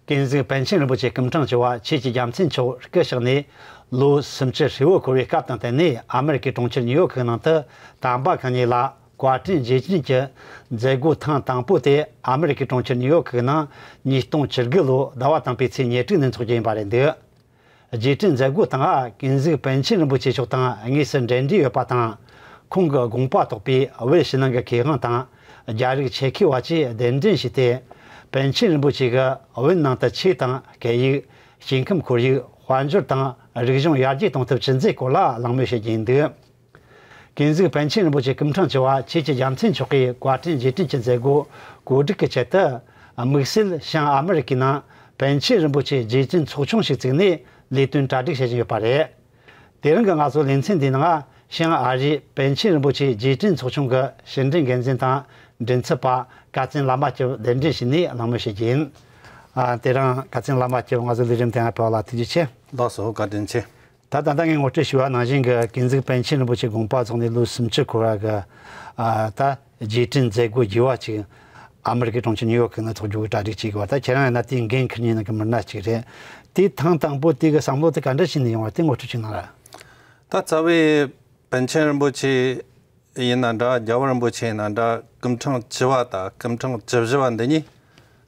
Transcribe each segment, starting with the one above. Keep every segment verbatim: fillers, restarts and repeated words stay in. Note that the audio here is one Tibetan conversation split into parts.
ཀུན་གཟིགས་པཎ་ཆེན་རིན་པོ་ཆེ་སྐུ་ཕྲེང་བཅུ་བ་ཆོས་ཀྱི་རྒྱལ་མཚན་མཆོག་སྐུ་གཤེགས་ནས་ལོ་སུམ་ཅུ་ཧྲིལ་བོ་འཁོར་བའི་སྐབས་དང་བསྟུན་ནས། ཨ་མེ་རི་ཀའི་གྲོང་ཁྱེར་ནིའུ་ཡོག་གི་ནང་དུ་དམ་པ་གང་ཉིད་ལ་བཀའ་དྲིན་རྗེས་དྲན་གྱི་མཛད་སྒོ་ཐེངས་དང་པོ་དེ་ཨ་མེ་རི་ཀའི་གྲོང་ཁྱེར་ནིའུ་ཡོག་གི་ནང་ཉིས་སྟོང་བཅུ་དགུ་ལོ་ཟླ་བ་དང་པོའི་ཚེས་ཉེར་དྲུག་ཉིན་འཚོགས་རྒྱུ་ཡིན་པ་རེད་འདུག་རྗེས་དྲན་མཛད་སྒོ་དང་ཀུན་གཟིགས་པཎ་ཆེན་རིན་པོ་ཆེ་མཆོག་དང་དངོས་སུ་འབྲེལ་འདྲིས་ཡོད་པ་དང་། ཁོང་གི་དགོངས་པ་རྟོགས་པའི་བོད་ཕྱི་ནང་གི་མཁས་དབང་དང་རྒྱ་རིགས་ཆེད་མཁས་བ་བཅས་གདན་འདྲེན་བྱས་ཏེ། པཎ་ཆེན་རིན་པོ་ཆེ་གིས་བོད་ནང་དུ་ཆོས་དང་སྐད་ཡིག་སྐྱེ་ཁམས་ཁོར་ཡུག་དཔལ་འབྱོར་དང་རིག་གཞུང་ཡར་རྒྱས་གཏོང་ཐབས་ཇི་མཛད་སྐོར་ལ་གླེང་མོལ་བྱེད་རྒྱུ་ཡིན་འདུག་ཀུན་གཟིགས་པཎ་ཆེན་རིན་པོ་ཆེ་སྐུ་ཕྲེང་བཅུ་བ་ཆོས་ཀྱི་རྒྱལ་མཚན་མཆོག་གི་བཀའ་དྲིན་རྗེས་དྲན་གྱི་མཛད་སྒོ་གོ་སྒྲིག་གི་ཆེད་དུ། དམིགས་བསལ་བྱང་ཨ་མི་རི་ཀའི་ནང་པཎ་ཆེན་རིན་པོ་ཆེ་རྗེས་དྲན་ཚོགས་ཆུང་ཞིག་བཙུགས་ནས་ལས་དོན་གྲ་སྒྲིག་བྱེད་བཞིན་ཡོད་པ་རེད། དེ་རིང་གི་ང་ཚོའི་ལེ་ཚན་འདིའི་ནང་བྱང་ཨ་རིའི་པཎ་ཆེན་རིན་པོ་ཆེ་རྗེས་དྲན་ཚོགས་ཆུང་གི་ཕྱི་འབྲེལ་འགན་འཛིན་དང་མགྲིན་ཚབ་པ་ཀ་ཙན་བླ་མ་སྐྱབས་གདན་འདྲེན་བྱས་ནས་གླེང་མོལ་བྱེད་ཀྱི་ཡིན། ཨ། དེ་རིང་ཀ་ཙན་བླ་མ་སྐྱབས་ང་ཚོའི་ལས་རིམ་དེ་ནང་ཕེབས་པ་ལ་ཐུགས་རྗེ་ཆེ། ལགས་སོ། བཀའ་དྲིན་ཆེ། ད་ད་ལྟ་ངས་ངོ་སྤྲོད་ཞུས་པ་ནང་བཞིན་གྱི་ཀུན་གཟིགས་པཎ་ཆེན་རིན་པོ་ཆེ་དགོངས་པ་རྫོགས་ནས་ལོ་སུམ་ཅུ་འཁོར་བ་གི། ཨ། ད་རྗེས་དྲན་མཛད་སྒོ་རྒྱས་པ་ཅིག་ཨ་མི་རི་ཀའི་གྲོང་ཁྱེར་ནིའུ་ཡོག་གི་ནང་འཚོགས་རྒྱུ་གི་གྲ་སྒྲིག་བྱེད་དགོས་པ། ད་ཁྱེད་རང་ཡིན་ན་དེའི་འགན་འཁུར་མཁན་ནང་གི་མི་སྣ་ཅིག་རེད། དེའི་ཐེངས་དང་པོ་དེ་གི་བསམ་བློ་དེ་ག་འདྲ་བྱས་ནས་ཡོང་བ་དེ་ངོ་སྤྲོད་ཅིག་གནང་ར། ད་རྩ་བའི་པཎ་ཆེན་རིན་པོ་ཆེ་ཡིན་ན་འདྲ། རྒྱལ་བ་རིན་པོ་ཆེ་ཡིན་ན་འདྲ། སྐུ་ཕྲེང་བཅུ་བ་དང་སྐུ་ཕྲེང་བཅུ་བཞི་བ་འདི་གཉིས་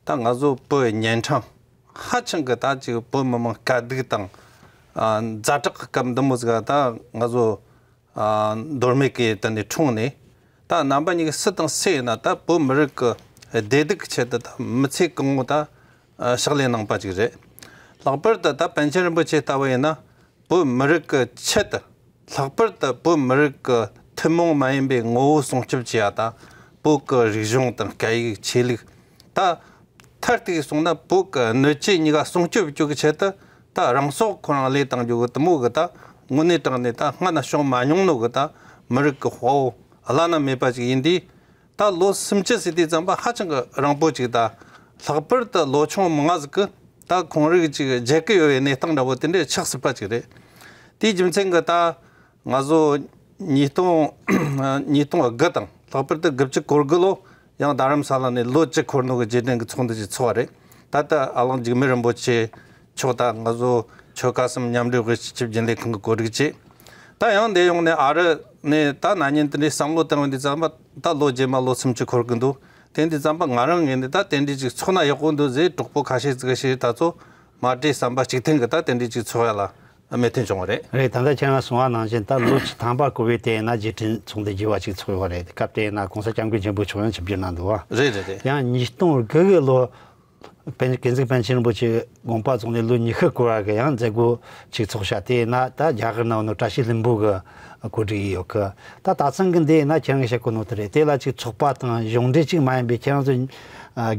ད་ང་ཚོ་བོད་གཉན་འཕྲང་ཧ་ཅང་གི་ད་ཅིག་བོད་མི་མང་དཀའ་སྡུག་དང་། ཨ། ཛ་དྲག་གི་སྐབས་འདི་མོ་ཟིག་ད་ང་ཚོ། ཨ། མདོ་སྨད་ཀྱི་དེ་ནས་འཁྲུངས་ནས། ད་རྣམ་པ་གཉིས་ཀྱི་སུ་དང་སུ་ཡིན་ན་ད་བོད་མི་རིགས་ཀྱི་བདེ་སྡུག་གི་ཆེད་དུ་ད་མི་ཚེ་གང་བོ་ད་ཕྱག་ལས་གནང་པ་ཅིག་རེད། ལྷག་པར་དུ་ད་པཎ་ཆེན་རིན་པོ་ཆེ་ལྟ་བུ་ཡིན་ན། བོད་མི་རིགས་ཀྱི་ཆེད་དུ། ལྷག་པར་དུ་བོད་མི་རིགས་ཀྱི་ཐུན་མོང་མ་ཡིན་པའི་ངོ་བོ་སྲུང་སྐྱོབ་བྱེད་ཡ་དང་། བོད་ཀྱི་རིག་གཞུང་དང་སྐད་ཡིག་ཆོས་ལུགས། ད་མཐར་གཏུགས་སོང་ན་བོད་ཀྱི་སྣོད་བཅུད་གཉིས་ཀ་སྲུང་སྐྱོབ་བྱེད་རྒྱུ་གི་ཆེད་དུ། ད་རང་སྲོག་ཁོ་རང་བློས་བཏང་རྒྱུ་གི་དེ་མོ་གི་ད་དངོས་གནས་དྲང་གནས་ད་སྔ་ན་བྱུང་མ་མྱོང་ནོ་གི་ད་མི་རིགས་ཀྱི་དཔའ་བོ་བླ་ན་མེད་པ་ཅིག་ཡིན་དུས། ད་ལོ་སུམ་ཅུ་ཟེར་དུས་ཙམ་པ་ཧ་ཅང་གི་རིང་པོ་ཅིག་ད་ལྷག་པར་དུ་ལོ་ཆུང་མང་ཟིག་གི་ད་ཁོང་རིགས་ཅིག་བརྗེད་གི་ཡོད་པའི་གནས་སྟངས་འདྲ་བོ་དེ་འདྲའི་ཆགས་སྲིད་པ་ཅིག་རེད། དེའི་རྒྱུ་མཚན་གི་ད་ང་ཚོ་ཉིས་སྟོང་ཉིས་སྟོང་དགུ་དང་། ལྷག་པར་དུ་དགུ་བཅུ་གོ་དགུ་ལོ་ཡང་རྡ་རམ་ས་ལ་ནས་ལོ་བཅུ་འཁོར་ནོ་གི་རྗེས་དྲན་གི་ཚོགས་འདུ་ཅིག་ཚོགས་པ་རེད། ད་ལྟ་ཨ་ལགས་འཇིགས་མེད་རིན་པོ་ཆེ་མཆོག་དང་ང་ཚོ་ཆོལ་ཁ་གསུམ་མཉམ་འབྲེལ་དབུས་སྤྱི་ཁྱབ་རྒྱུན་ལས་ཁང་གི་གོ་སྒྲིག་བྱས། ད་ཡང་འདིར་ཡོང་ནས་ཨ་རི་ནས་ད་ན་ནིང་དེ་འདྲའི་བསམ་བློ་བཏང་བའི་དུས་ཙམ་པ། ད་ལོ་རྗེས་མ་ལོ་སུམ་ཅུ་འཁོར་གི་འདུག་དེ་འདི་ཙམ་པ་ང་རང་ངོས་ནས་ད་དེ་འདྲའི་ཅིག་ཚོགས་ན་ཡག་པོ་འདུག་ཟེར། གྲོགས་པོ་ཁ་ཤས་ཅིག་ཞིག་ད་ཚོ་མ་གྲོས་བསམ་པ་གཅིག་མཐུན་གི་ད་དེ་འདྲའི་ཅིག་ཚོགས་ཡ་ལ་མོས་མཐུན་བྱུང་བ་རེད། རེད། ད་ལྟ་ཁྱེད་རང་གསུངས་པ་ནང་བཞིན་ད་ལོ་བཅུ་ཐམ་པ་འཁོར་བའི་དེ་ཡིན་ན་རྗེས་དྲན་ཚོགས་འདུ་རྒྱས་པ་ཅིག་ཚོགས་ཡོད་རེད། སྐབས་དེ་ཡིན་ན་༸གོང་ས་༸སྐྱབས་མགོན་ཆེན་པོ་མཆོག་ཡང་ཆིབས་བསྒྱུར་གནང་འདུག་བ། རེད་རེད་རེད། ཡང་ཉིས་སྟོང་དགུ་གི་ལོ། པཎ་ཀུན་གཟིགས་པཎ་ཆེན་རིན་པོ་ཆེ་དགོངས་པ་རྫོགས་ནས་ལོ་ཉི་ཤུ་འཁོར་བ་གི་ཡང་མཛད་སྒོ་ཅིག་ཚོགས་ཤག་དེ་ཡིན་ན་ད་རྒྱ་གར་ནང་ནོ་བཀྲ་ཤིས་ལྷུན་པོ་གི་གོ་སྒྲིག་ཡིན་ཡོད་གི། ད་ད་ཚང་གི་འདི་ཡིན་ན་ཁྱེད་རང་གི་བཤད་གོ་ནོ་དེ་རེད། དེ་ལ་ཅིག་ཚོགས་པ་དང་གཞུང་འབྲེལ་ཅིག་མ་ཡིན་པའི་ཁྱེད་རང་ཚོ་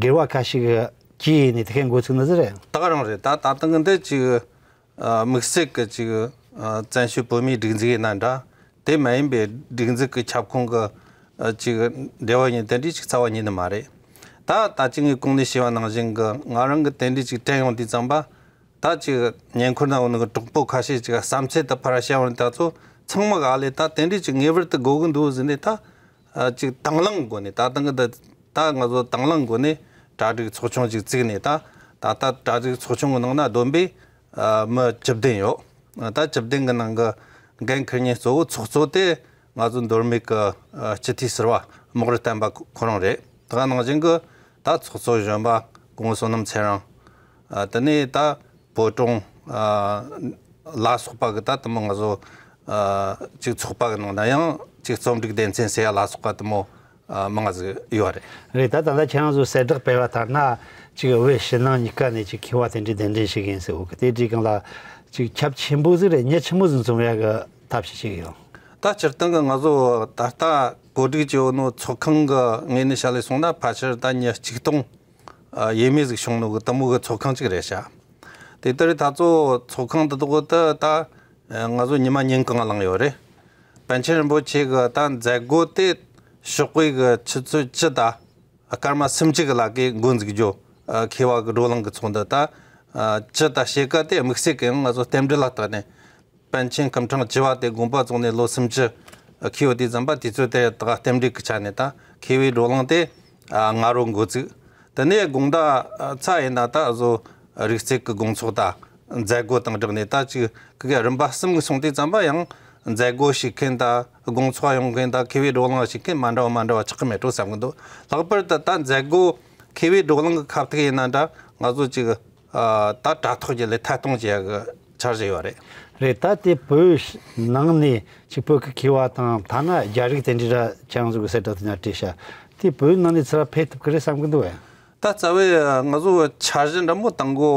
སྒེར་བ་ཁ་ཤས་གི་གིས་ནས་དེ་གའི་འགོ་ཚུགས་ནི་ཟིག་རེད། ད་ག་རང་རེད། ད་ད་ཐེངས་གི་འདི་ཅིག་དམིགས་བསལ་གི་ཅིག་བཙན་བྱོལ་བོད་མིའི་སྒྲིག་འཛུགས་ཡིན་ན་འདྲ། དེ་མ་ཡིན་པའི་སྒྲིག་འཛུགས་ཀྱི་ཁྱབ་ཁོངས་ཀྱི་ཅིག་འབྲེལ་བ་ཡིན་དེ་འདྲའི་ཅིག་རྩ་བ་ཉིད་ནས་མ་རེད། ད་ད་ཅི་ངས་གོང་ནས་ཞུས་པ་ནང་བཞིན་གྱི་ང་རང་གི་དེ་འདྲའི་ཅིག་དྲན་ཡོང་དུས་ཙམ་པ། ད་ཅིག་ཉེ་འཁོར་ན་འོ་ནི་གི་གྲོགས་པོ་ཁ་ཤས་ཅིག་བསམ་ཚུལ་དུ་ཕར་བཤད་ཡོང་དུས་ད་ཚོ་ཚང་མ་ག་ལས་ད་དེ་འདྲའི་ཅིག་ངེས་པར་དུ་དགོས་ཀྱི་འདུག་ཟེར་ནས་ད་ཅིག་དང་བླངས་སྒོ་ནས། ད་དང་གི་ད་ད་ང་ཚོ་དང་བླངས་སྒོ་ནས་གྲ་སྒྲིག་ཚོགས་ཆུང་ཅིག་བཙུགས་ནས། ད་ད་ལྟ་གྲ་སྒྲིག་ཚོགས་ཆུང་གི་ནང་ན་བསྡོམས་པས། ཨ། མི་བཅུ་བདུན་ཡོད། ད་བཅུ་བདུན་གི་ནང་གི་འགན་འཁུར་མཁན་གཙོ་བོ་ཚོགས་གཙོ་དེ་ང་ཚོ་མདོ་སྨད་གི་ཨ་སྤྱི་འཐུས་ཟུར་པ་རྨོག་རུ་བསྟན་པ་ཁོ་རང་རེད། ད་ག་ནང་བཞིན་གི་ད་ཚོགས་གཙོ་གཞོན་པ་སྐུ་ངོ་བསོད་ནམས་ཚེ་རིང་། ཨ། དེ་ནས་ད་བོད་གྲོང་ཨ་ལ་སོགས་པ་གི་ད་དེ་མོ་ང་ཚོ་ཨ་ཅིག་ཚོགས་པ་གི་ནང་ན་ཡང་ཅིག་རྩོམ་སྒྲིག་སྡེ་ཚན་ཟེར་ཡ་ལ་སོགས་པ་དེ་མོ། ཨ། མང་ང་ཟིག་ཡོད་རེད། རེད། ད་ད་ལྟ་ཁྱེད་རང་ཚོ་གསལ་བསྒྲགས་སྤེལ་བ་ལྟར་ན་ཅིག་བོད་ཕྱི་ནང་གཉིས་ཀ་ནས་ཅིག་མཁས་པ་དེ་འདྲའི་གདན་འདྲེན་ཞིག་ཡིན་ཟེར། འོ་གི་དེ་འདྲའི་སྒང་ལ་ཅིག་ཁྱབ་ཆེན་པོ་ཟིག་རེད། མྱི་ཆི་མོ་ཟིག་འཛོམས་ཡ་གི་ཐབས་ཤེས་ཞིག་ཡོད། ད་སྤྱིར་བཏང་གི་ང་ཚོ་ད་ལྟ་གོ་སྒྲིག་བྱས་ཡོད་ནོ་ཚོགས་ཁང་གི་ངོས་ནས་བཤད་ལས་སོང་ན་ཕལ་ཆེར་ད་མྱི་གཅིག་སྟོང་ཡས་མས་ཟིག་བྱུང་ནོ་གི་དེ་མོ་གི་ཚོགས་ཁང་ཅིག་རེད་ཤག་དེ་ལྟར་ད་ཚོ་ཚོགས་ཁང་དེ་དག་ད་ད་ང་ཚོ་ཉི་མ་ཉིན་གང་ལངས་ཡོད་རེད། པཎ་ཆེན་རིན་པོ་ཆེ་གི་ད་མཛད་སྒོ་དེ་ཞོགས་པའི་གི་ཆུ་ཚོད་བཅུ་དང་སྐར་མ་སུམ་ཅུ་གི་ལ་ཀའི་འགོ་འཛུགས་རྒྱུ། ཨ། མཁས་པ་གི་བགྲོ་གླེང་གི་ཚོགས་འདུ། ད་ཨ་བཅུ་དང་ཕྱེད་ཀ་དེ་དམིགས་བསལ་གི་ང་ཚོ་རྟེན་འབྲེལ་ལ་བརྟེན་ནས་པཎ་ཆེན་སྐུ་ཕྲེང་བཅུ་བ་དེ་དགོངས་པ་རྫོགས་ནས་ལོ་སུམ་ཅུ་འཁེལ་ཡོད་དུས་ཙམ་པ། དུས་ཚོད་དེ་ད་རྟེན་འབྲེལ་གི་ཆ་ནས་ད་མཁས་པའི་བགྲོ་གླེང་དེ་ཨ་སྔ་དྲོ་འགོ་བཙུགས། དེ་ནས་དགོང་དག་ཨ་ཚ་ཡིན་ན་ད་བཟོ་ རིག་རྩལ་གྱི་དགོང་ཚོགས་དང་མཛད་སྒོ་དང་སྦྲགས་ནས། ད་ཅིག་ཁི་གེ་རིམ་པ་གསུམ་གྱི་སོང་དུས་ཙམ་པ་ཡང་མཛད་སྒོ་ཞུགས་མཁན་དང་དགོང་ཚོགས་ཡོང་མཁན་དང་མཁས་པའི་བགྲོ་གླེང་ཞུགས་མཁན་མ་འདྲ་བ་མ་འདྲ་བ་ཆགས་ཀྱི་མེད་འགྲོ་བསམ་གྱི་འདུག་ལྷག་པར་དུ་ད་མཛད་སྒོ་མཁས་པའི་བགྲོ་གླེང་གི་ཁ་ཐུག་ཡིན་ན་འདྲ། ང་ཚོ་ཅིག་ཨ་ད་དྲ་ཐོག་བརྒྱུད་ལས་ཐད་གཏོང་བྱེད་ཡག་གི་འཆར་གཞི་ཡོད་རེད། རེད། ད་དེ་བོད་ནང་ནས་ཅིག་བོད་ཀྱི་མཁས་པ་དང་ཐ་ན་རྒྱ་རིགས་དེ་འདྲའི་ར་ཅང་ཟུག་གི་གསལ་བསྒྲགས་དེ་ན་བྲིས་ཤག་དེ་བོད་ནང་ནས་ཚུར་ཕེབས་ཐུབ་ཀྱི་རེད་བསམ་གྱི་འདུག་བས། ད་རྩ་བའི་ང་ཚོ་འཆར་གཞི་འདྲ་མོ་བཏང་གོ།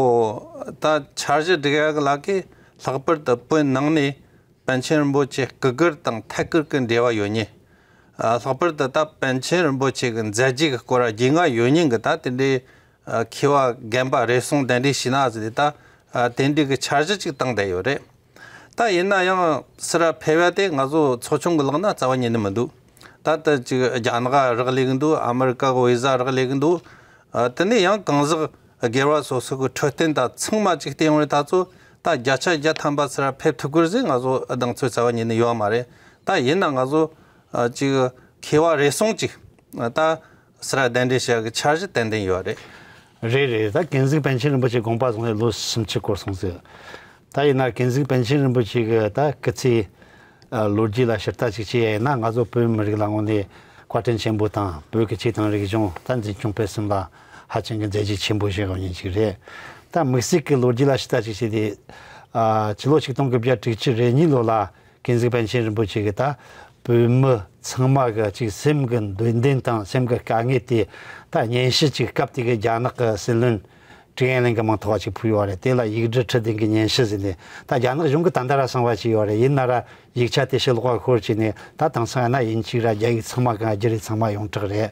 ད་འཆར་གཞི་སྒྲིག་ཡག་གི་ལག་གི་ལྷག་པར་དུ་བོད་ནང་ནས་པཎ་ཆེན་རིན་པོ་ཆེ་སྐུ་སྒེར་དང་ཐད་ཀར་གྱི་འབྲེལ་བ་ཡོད་མཁན། ཨ་ལྷག་པར་དུ་ད་པཎ་ཆེན་རིན་པོ་ཆེ་གི་མཛད་རྗེས་ཀྱི་སྐོར་རྒྱུས་མངའ་ཡོད་མཁན་གྱི་ད་དེ་འདྲའི་ཨ་མཁས་པ་རྒན་པ་རེ་ཟུང་གདན་འདྲེན་བྱས་ན་ཟེར་ཏེ་ད་ཨ་དེ་འདྲའི་གི་འཆར་གཞི་ཅིག་བཏང་བསྡད་ཡོད་རེད། ད་ཡིན་ན་ཡང་སུ་ར་ཕེབས་ཡ་དེ་ང་ཚོ་ཚོགས་ཆུང་གི་ལག་ན་རྩ་བ་ཉིད་ནས་མི་འདུག་ད་ལྟ་ཅིག་རྒྱ་ནག་རག་ལས་གི་འདུག་ཨ་མི་རི་ཀ་གི་བི་ཟ་རག་ལས་གི་འདུག་ཨ་དེ་ནས་ཡང་གང་ཟག་སྒེར་བ་སོ་སོ་གི་འཕྲོད་བསྟེན་དང་ཚང་མ་ཅིག་བལྟས་ཡོང་རེད། ད་ཚོ་ད་བརྒྱ་ཆ་བརྒྱ་ཐམ་པ་སུ་ར་ཕེབས་ཐུབ་ཀྱི་རེད་ཟེར་ང་ཚོ་གདེང་ཚོད་རྩ་བ་ཉིད་ནས་ཡོད་མ་རེད། ད་ཡིན་ན་ང་ཚོ་ཨ་ཅིག་མཁས་པ་རེ་ཟུང་ཅིག་ད་སུ་ར་གདན་འདྲེན་བྱེད་ཡག་གི་འཆར་གཞི་ཏན་ཏན་ཡོད་རེད། རེད་རེད། ད་ཀུན་གཟིགས་པཎ་ཆེན་རིན་པོ་ཆེ་དགོངས་པ་རྫོགས་ནས་ལོ་སུམ་ཅུ་འཁོར་སོང་ཟེར། ད་ཡིན་ན་ཀུན་གཟིགས་པཎ་ཆེན་རིན་པོ་ཆེ་གི་ད་སྐུ་ཚེ་ཨ་ལོ་རྒྱུས་ལ་ཕྱིར་ལྟ་ཅིག་བྱས་ཡིན་ན། ང་ཚོ་བོད་མི་རིགས་ལ་དངོས་གནས་བཀའ་དྲིན་ཆེན་པོ་དང་། བོད་ཀྱི་ཆོས་དང་རིག་གཞུང་ད་འཛིན་སྐྱོང་སྤེལ་གསུམ་ལ་ཧ་ཅང་གི་མཛད་རྗེས་ཆེན་པོ་བཞག་པ་ཉིད་ཅིག་རེད། ད་དམིགས་བསལ་གྱི་ལོ་རྒྱུས་ལ་ཕྱིར་ལྟ་ཅིག་བྱས་ཏེ། ཨ་ཕྱི་ལོ་ཆིག་སྟོང་དགུ་བརྒྱ་དྲུག་ཅུ་རེ་གཉིས་ལོ་ལ་ཀུན་གཟིགས་པཎ་ཆེན་རིན་པོ་ཆེ་གིས་ད་བོད་མི་ཚང་མ་གི་ཅིག་སེམས་ཀྱི་འདོད་འདུན་དང་སེམས་ཀྱི་དཀའ་ངལ་དེ་ད་སྙན་ཞུ་ཅིག་སྐབས་དེ་གི་རྒྱ་ནག་གི་སྲིད་བློན་ཀྲིན་ཨན་ལིན་གྱི་མིང་ཐོག་ཅིག་ཕུལ་ཡོད་རེད། དེ་ལ་ཡིག་འབྲུ་ཁྲི་བདུན་གྱི་སྙན་ཞུ་ཟེར་ནས། ད་རྒྱ་ནག་གཞུང་གིས་ད་ལྟ་ར་གསང་བ་བྱས་ཡོད་རེད། ཡིན་ན་ར་ཡིག་ཆ་དེ་ཕྱི་ལོགས་ལ་ཤོར་བྱས་ནས། ད་དེང་སང་ཡིན་ན་དབྱིན་ཇི་ར་རྒྱ་ཡིག་ཚང་མ་གང་བསྒྱུར་རེད། ཚང་མ་ཡོངས་གྲགས་རེད།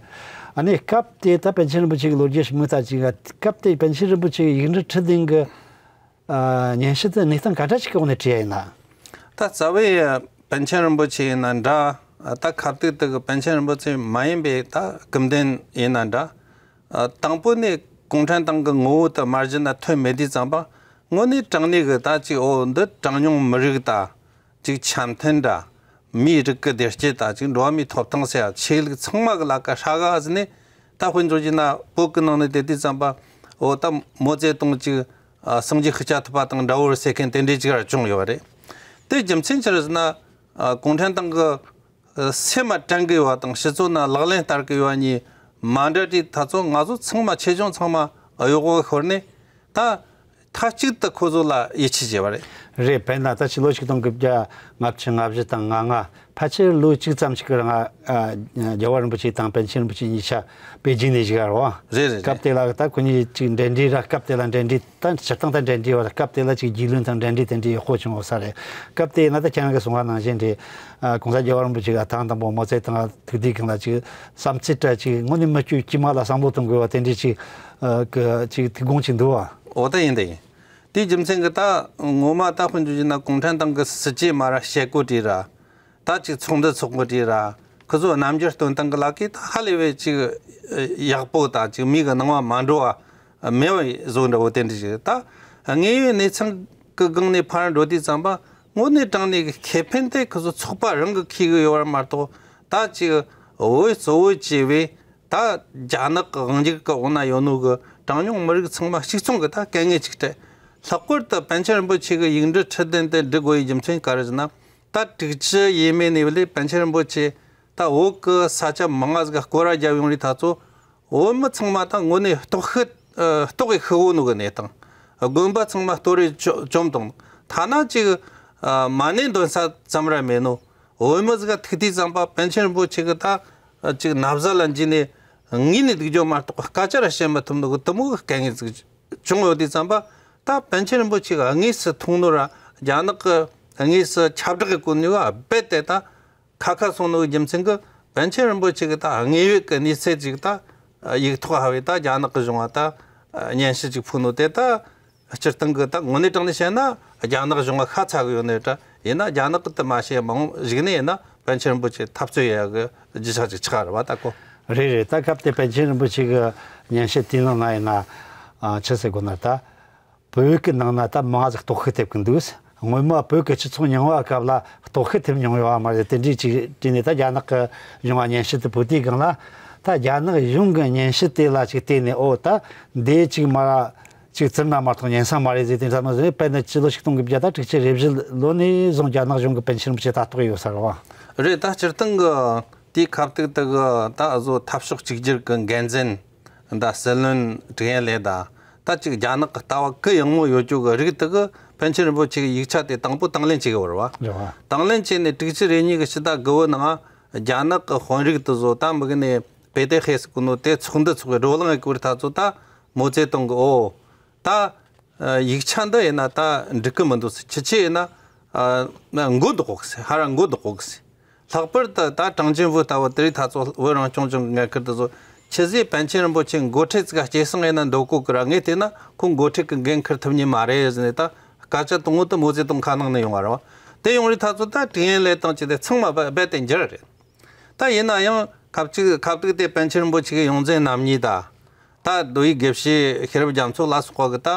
ཨ་ནི་སྐབས་དེ་ད་པཎ་ཆེན་རིན་པོ་ཆེ་གི་ལོ་རྒྱུས་ཞིག་མི་ལྟ་ཅིག་སྐབས་དེ་པཎ་ཆེན་རིན་པོ་ཆེ་གི་ཡིག་འབྲུ་ཁྲི་བདུན་གྱི་ཨ་སྙན་ཞུ་དེ་གནས་སྟངས་ག་འདྲ་ཞིག་གི་འོག་ནས་བྲིས་ཡ་ཡིན་ན། ད་རྩ་བའི་པཎ་ཆེན་རིན་པོ་ཆེ་ཡིན་ན་འདྲ། ད་ཁ་ཐུག་དེ་གི་པཎ་ཆེན་རིན་པོ་ཆེ་མ་ཡིན་པའི་ད་སྐུ་མདུན་ཡིན་ན་འདྲ། ཨ་དང་པོ་ནས་གུང་ཁྲན་ཏང་གི་ངོ་བོ་དེ་མར་གཞི་ན་ཐོན་མེད་དུས་ཙམ་པ། དངོས་གནས་དྲང་གནས་གི་ད་ཅིག་འོ་འདི་གྲངས་ཉུང་མི་རིགས་ད་ཅིག་འཆམ་མཐུན་འདྲ། མིའི་རིགས་ཀྱི་བདེ་སྐྱིད་དང་ཅིག་འགྲོ་བ་མིའི་ཐོབ་ཐང་ཟེར་ཡ་ཆོས་ལུགས་ཚང་མ་གི་ལ་ཀ་ཧྲ་ག་ཟིན་ནས། ད་དཔེ་འཇོག་རྒྱུ་ན་བོད་ཀྱི་ནང་ནས་བལྟས་དུས་ཙམ་པ། འོ་ད་མའོ་ཙེ་ཏུང་ཅིག་ཨ་སངས་རྒྱས་ཤཱཀྱ་ཐུབ་པ་དང་འདྲ་བོ་རེད་ཟེར་མཁན་དེ་འདྲའི་ཅིག་ར་བྱུང་ཡོད་རེད། དེ་རྒྱུ་མཚན་ཅི་རེད་ཟེར་ན། ཨ་གུང་ཁྲན་ཏང་གི་ཨ་སེམས་ལ་དྲན་གི་ཡོད་པ་དང་། སྤྱི་ཚོགས་ནང་ལག་ལེན་བསྟར་གི་ཡོད་པ་གཉིས་མ་འདྲ་དུས། ད་ཚོ་ང་ཚོ་ཚང་མ་ཆེ་ཆུང་ཚང་མ་གཡོག་པོ་ཤོར་ནས། ད་མཐའ་གཅིག་ཏུ་ཁོ་ཚོ་ལ་ཡིད་ཆེས་བྱས་པ་རེད། རེད། དཔེར་ན་ད་ཕྱི་ལོ་ཆིག་སྟོང་དགུ་བརྒྱ་ལྔ་བཅུ་ང་བཞི་དང་ང་ལྔ། ཕལ་ཆེར་ལོ་གཅིག་ཙམ་ཞིག་གི་རིང་། ཨ་རྒྱལ་བ་རིན་པོ་ཆེ་དང་པཎ་ཆེན་རིན་པོ་ཆེ་གཉིས་ཆ་པེ་ཅིན་ནས་བཞུགས་ཡོད་རེད་པ། རེད་རེད་རེད། སྐབས་དེ་ལ་ད་ཁོ་གཉིས་ཅིག་འབྲེལ་འདྲིས་ར། སྐབས་དེ་ལ་འབྲེལ་འདྲིས། ད་སྤྱིར་བཏང་ད་འབྲེལ་འདྲིས་ཡོད་རེད། སྐབས་དེ་ལ་ཅིག་རྒྱུས་ལོན་དང་འབྲེལ་འདྲིས་དེ་འདྲའི་ཡག་པོ་བྱུང་ཡོད་ས་རེད། སྐབས་དེ་ཡིན་ན་ད་ཁྱེད་རང་གིས་གསུངས་པ་ནང་བཞིན་རེད། ཨ་གོང་ས་རྒྱལ་བ་རིན་པོ་ཆེ་གིས་ཐེངས་དང་པོ་མའོ་ཙེ་ཏུང་ཐུག་དུས་སྒང་ལ་ཅིག་བསམ་ཚུལ་ར་ཅིག་དངོས་གནས་མི་དཀྱུས་དཀྱུས་མ་ལ་བསམ་བློ་གཏོང་དགོས་པ་དེ་འདྲའི་ཅིག་ཨ་གི་ཅིག་ཐུགས་དགོངས་ཅིག་འདུག་པ། འོ་ད་ཡིན་ད་ཡིན། དེའི་རྒྱུ་མཚན་གྱིས་ད་ངོ་མ་ད་དཔེ་འཇོག་རྒྱུ་ན་གུང་ཁྲན་ཏང་གི་སྲིད་ཇུས་མ་ར་བྱེད་སྒོ་དེ་ར། ད་ཅིག་ཚོགས་འདུ་ཚོགས་སྒོ་དེ་ར། ཁོ་ཚོ་རྣམ་འགྱུར་སྟོན་སྟངས་ཀྱི་ལ་ཀའི་ད་ཧ་ལས་པའི་ཅིག་ཡག་པོ་དང་ཅིག་མིག་གི་སྣང་བ་མ་འགྲོ་བ་མེད་པ་བཟོ་འདྲ་བོ་དེ་འདྲ་ཞིག་ད་དངོས་ཡོད་གནས་ཚུལ་གྱི་སྒང་ནས་ཕར་འགྲོ་དུས་ཙམ་པ། དངོས་གནས་དྲང་གནས་ཀྱི་ཁེ་ཕན་དེ་ཁོ་ཚོ་ཚོགས་པ་རང་གིས་འཁྱེར་གི་ཡོད་པ་མ་གཏོགས། ད་ཅིག་འོས་གཙོ་བོ་བྱས་པའི་ད་རྒྱ་ནག་གི་དབང་སྒྱུར་གྱི་འོག་ན་ཡོད་ནོ་གི་གྲངས་ཉུང་མི་རིགས་ཚང་མ་གཅིག་མཚུངས་ཀྱི་ད་དཀའ་ངལ་ཅིག་འཕྲད། ལྷག་པར་དུ་པཎ་ཆེན་རིན་པོ་ཆེ་གི་ཡིག་འབྲུ་ཁྲི་བདུན་དེ་འབྲི་དགོས་པའི་རྒྱུ་མཚན་ག་རེ་ཟེར་ན། ད་དྲུག་ཅུ་ཡས་མས་ནས་བླས་པཎ་ཆེན་རིན་པོ་ཆེ་ད་བོད་ཀྱི་ས་ཆ་མང་ང་ཟིག་ག་སྐོར་ར་བརྒྱབ་ཡོང་རིས། ད་ཚོ་བོད་མི་ཚང་མ་ད་དངོས་གནས་ལྟོགས་ཤི། ཨ་ལྟོགས་ཀྱི་ཤི་བོ་ནོ་གི་གནས་སྟངས། དགོན་པ་ཚང་མ་གཏོར་རེ་བཅོམ་བཏང་། ཐ་ན་ཅིག་ཨ་མ་ཎི་འདོན་ས་ཙམ་ར་མེད་ནོ། བོད་མི་ཟིག་ག་ཐུག་དུས་ཙམ་པ་པཎ་ཆེན་རིན་པོ་ཆེ་གི་ད་ཅིག་ན་བཟའ་ལ་འཇུས་ནས་ངུས་ནས་སྡུག་རྒྱུ་མ་གཏོགས་སྐད་ཆ་ར་བཤད་མི་ཐུབ་ནོ་གི་དེ་མོ་གི་དཀའ་ངལ་ཟིག་བྱུང་ཡོད་དུས་ཙམ་པ། ད་པཎ་ཆེན་རིན་པོ་ཆེ་གི་དངོས་སུ་མཐོང་ནོ་ར། རྒྱ་ནག་གི་དངོས་སུ་ཁྱབ་བསྒྲགས་གི་གོ་ནོ་གི་རྦད་དེ་ད་ཁ་ཁ་སོང་ནོ་གི་རྒྱུ་མཚན་གྱིས། པཎ་ཆེན་རིན་པོ་ཆེ་གི་ད་དངོས་ཡོད་ཀྱི་གནས་ཚུལ་ཅིག་ད་ཡིག་ཐོག་ཕབ་བས་ད་རྒྱ་ནག་གི་གཞུང་ང་ད་སྙན་ཞུ་ཅིག་ཕུལ་ནོ་དེ། ད་སྤྱིར་བཏང་གི་ད་དངོས་གནས་དྲང་གནས་བཤད་ན་རྒྱ་ནག་གཞུང་ང་ཤ་ཚ་གི་ཡོད་ནི་རེད། ཡིན་ན་རྒྱ་ནག་གི་དུ་མ་བཤད་མང་བོ་ཞིག་ནས་ཡིན་ན་པཎ་ཆེན་རིན་པོ་ཆེ་འཐབ་རྩོད་ཡག་གི་རྒྱུ་ཆ་ཅིག་ཆགས་རེད་པ། ད་གོ། རེད་རེད། ད་སྐབས་དེ་པཎ་ཆེན་རིན་པོ་ཆེ་གི་སྙན་ཞུ་དེའི་ནང་ན་ཡིན་ན། ཨ་ཆི་ཟེར་དགོས་ན་ད། བོད་ཀྱི་ནང་ན་ད་མང་ཟིག་ལྟོགས་ཤི་ཐེབས་ཀྱི་འདུག་སྔོན་མ་བོད་ཀྱི་སྤྱི་ཚོགས་རྙིང་བ་སྐབས་ལ་ལྟོགས་ཤི་ཐེབས་མྱོང་ཡོད་པ་མ་རེད། དེ་འདྲའི་ཅིག་བྲིས་ནས་ད་རྒྱ་ནག་གི་གཞུང་ང་སྙན་ཞུ་དེ་ཕུལ་དུས་སྒང་ལ། ད་རྒྱ་ནག་གཞུང་གི་སྙན་ཞུ་དེ་ལ་ཅིག་བལྟས་ནས། ཨོ་ད་འདི་ཅིག་མ་ར་ ཅིག་ཙིར་ན་མ་གཏོགས་ཉན་ས་མ་རེད་ཟེར་དེ་ཙམ་ཟེར། དཔེར་ན་སྤྱི་ལོ་ཆིག་སྟོང་དགུ་བརྒྱ་དང་དྲུག་ཅུ་རེ་བཞི་ལོ་ནས་བཟུང་རྒྱ་ནག་གཞུང་གིས་པཎ་ཆེན་རིན་པོ་ཆེ་ལྟ་རྟོག་ཡོད་ས་རེད་བ། རེད། ད་སྤྱིར་བཏང་གི་དེའི་ཁ་ཐུག་དེ་གི་ད་བཟོ་འཐབ་ཕྱོགས་གཅིག་གྱུར་གྱི་འགན་འཛིན་ད་སྲིད་བློན་ཀྲིག་ཡན་ལེ་ད་ད་ཅིག་རྒྱ་ནག་གི་ལྟ་བ་གུ་ཡངས་མོ་ཡོད་རྒྱུ་གི་རིགས་དེ་གིས་པཎ་ཆེན་རིན་པོ་ཆེ་གི་ཡིག་ཆ་དེ་དང་པོ་དང་ལེན་བྱེད་གི་ཡོད་རེད་བ། རེད་བ། དང་ལེན་བྱས་ནས་དྲུག་ཅུ་རེ་གཉིས་གི་ཕྱི་ཟླ་དགུ་བོ་ནང་རྒྱ་ནག་གི་དཔོན་རིགས་དེ་ཚོ་ད་མི་གི་ནས་པེ་ཏེ་ཧེ་སི་གི་ནོ་དེ་ཚོགས་འདུ་ཚོགས་གི་བགྲོ་གླེང་གི་སྐོར་ད་ཚོ་ད་མའོ་ཙེ་ཏུང་གི་ཨོ་ད་ཡིག་ཆ་འདི་ཡིན་ན་ད་འགྲིག་གི་མི་འདུག་ཟེར། ཁྱེད་ཆོས་ཡིན་ན་མགོ་འདོགས་གོ་ཟེར། ཧ་ར་མགོ་འདོགས་གོ་ཟེར། ལྷག་པར་དུ་ད་ཀྲང་ཅིན་ཝུ་ལྟ་བུ་དེ་རིགས་ད་ཚོ་བོད་རང་སྐྱོང་ལྗོངས་ཀྱི་འགན་འཁུར་དེ་ཚོ་ཁྱེད་ཚོས་པཎ་ཆེན་རིན་པོ་ཆེ་འགོ་ཁྲིད་ཅིག་ག་སྐྱེད་སྲིང་ཡིན་ན་འདོད་གོ་གི་ར། ངས་བལྟས་ན་ཁོ་འགོ་ཁྲིད་ཀྱི་འགན་འཁུར་ཐུབ་ཉེན་མ་རེད་ཟེར་ནས་ད་སྐད་ཆ་དང་པོ་དེ་མའོ་ཙེ་ཏུང་ཁ་ནང་ནས་ཡོང་བ་རེད་བ། དེ་ཡོང་རིགས་ད་ཚོ་ད་ཀྲིག་ཡན་ལེ་དང་བཅས་ཏེ་ཚང་མ་རྦད་དེ་འགྱུར་རེད། ད་ཡིན་ན་ཡང་ཁ་ཅིག་ཁ་ཐུག་དེ་པཎ་ཆེན་རིན་པོ་ཆེ་གི་ཡོངས་འཛིན་རྣམ་གཉིས་ད། ད་མདོ་དབུས་དགེ་བཤེས་ཤེས་རབ་རྒྱ་མཚོ་ལ་སོགས་པ་གི་ད་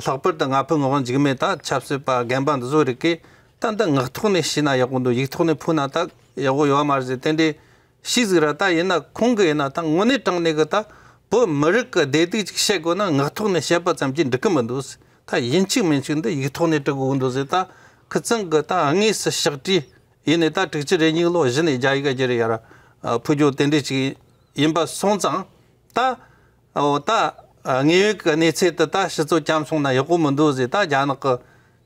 ལྷག་པར་དུ་ང་ཕོད་ངག་དབང་འཇིགས་མེད་ད་ཆབ་སྲིད་པ་རྒན་པ་འདི་ཚོ་རིགས་ཀྱིས་ད་འདི་ངག་ཐོག་ནས་ཤེས་ན་ཡག་པོ་འདུག། ཡིག་ཐོག་ནས་ཕུལ་ན་ད་ཡག་པོ་ཡོད་མ་རེད་ཟེར། དེ་འདྲའི་ཤེས་ཟིག་ར། ད་ཡིན་ན་ཁོང་གི་ཡིན་ན་ད་དངོས་གནས་དྲང་གནས་གི་ད་བོད་མི་རིགས་གི་བདེ་སྡུག་ཅིག་བཤད་དགོས་ན་ངག་ཐོག་ནས་བཤད་པ་ཙམ་གྱིས་འགྲིག་གི་མི་འདུག་ཟེར། ད་ཡིན་གཅིག་མིན་གཅིག་འདི་ཡིག་ཐོག་ནས་འབྲི་དགོས་འདུག་ཟེར། ད་ཁི་ཚང་གི་ད་དངོས་སུ་ཕྱག་བྲིས། ཡིན་ནའི་ད་དྲུག་ཅུ་རེ་གཉིས་ལོ་གཞི་ནས་རྒྱ་ཡིག་བསྒྱུར་ཡ་ར་ཕུལ་རྒྱུ་དེ་འདྲ་ཅིག་ཡིན་པ་སོང་ཙང་། ད་འོ་ད་དངོས་ཡོད་ཀྱི་གནས་ཚུལ་དེ་ད་ཕྱི་ཚོ་བསྐྱངས་སོང་ན་ཡག་པོ་མི་འདུག་ཟེར། ད་རྒྱ་ནག་གི་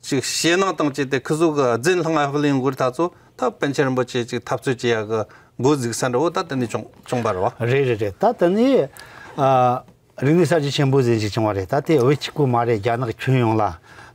ཅིག་ཞེད་སྣང་དང་བཅས་ཏེ་ཁི་ཚོ་གི་རྫུན་ལྷང་ངེ་ལེན་འགུལ་ད་ཚོ་ད་པཎ་ཆེན་རིན་པོ་ཆེ་ཅིག་འཐབ་རྩོད་བྱེད་ཡ་གི་འགོ་འཛུགས་ས་འདྲ་བོ་ད་དེ་ནས་བྱུང་བྱུང་བ་རེད་བ། རེད་རེད་རེད། ད་དེ་ནས་ཨ། རིག་གནས་གསར་བརྗེ་ཆེན་པོ་ཟེར་ཞིག་བྱུང་བ་རེད། ད་དེ་བོད་གཅིག་པུ་མ་རེད། རྒྱ་ནག་ཁྱོན་ཡོངས་ལ་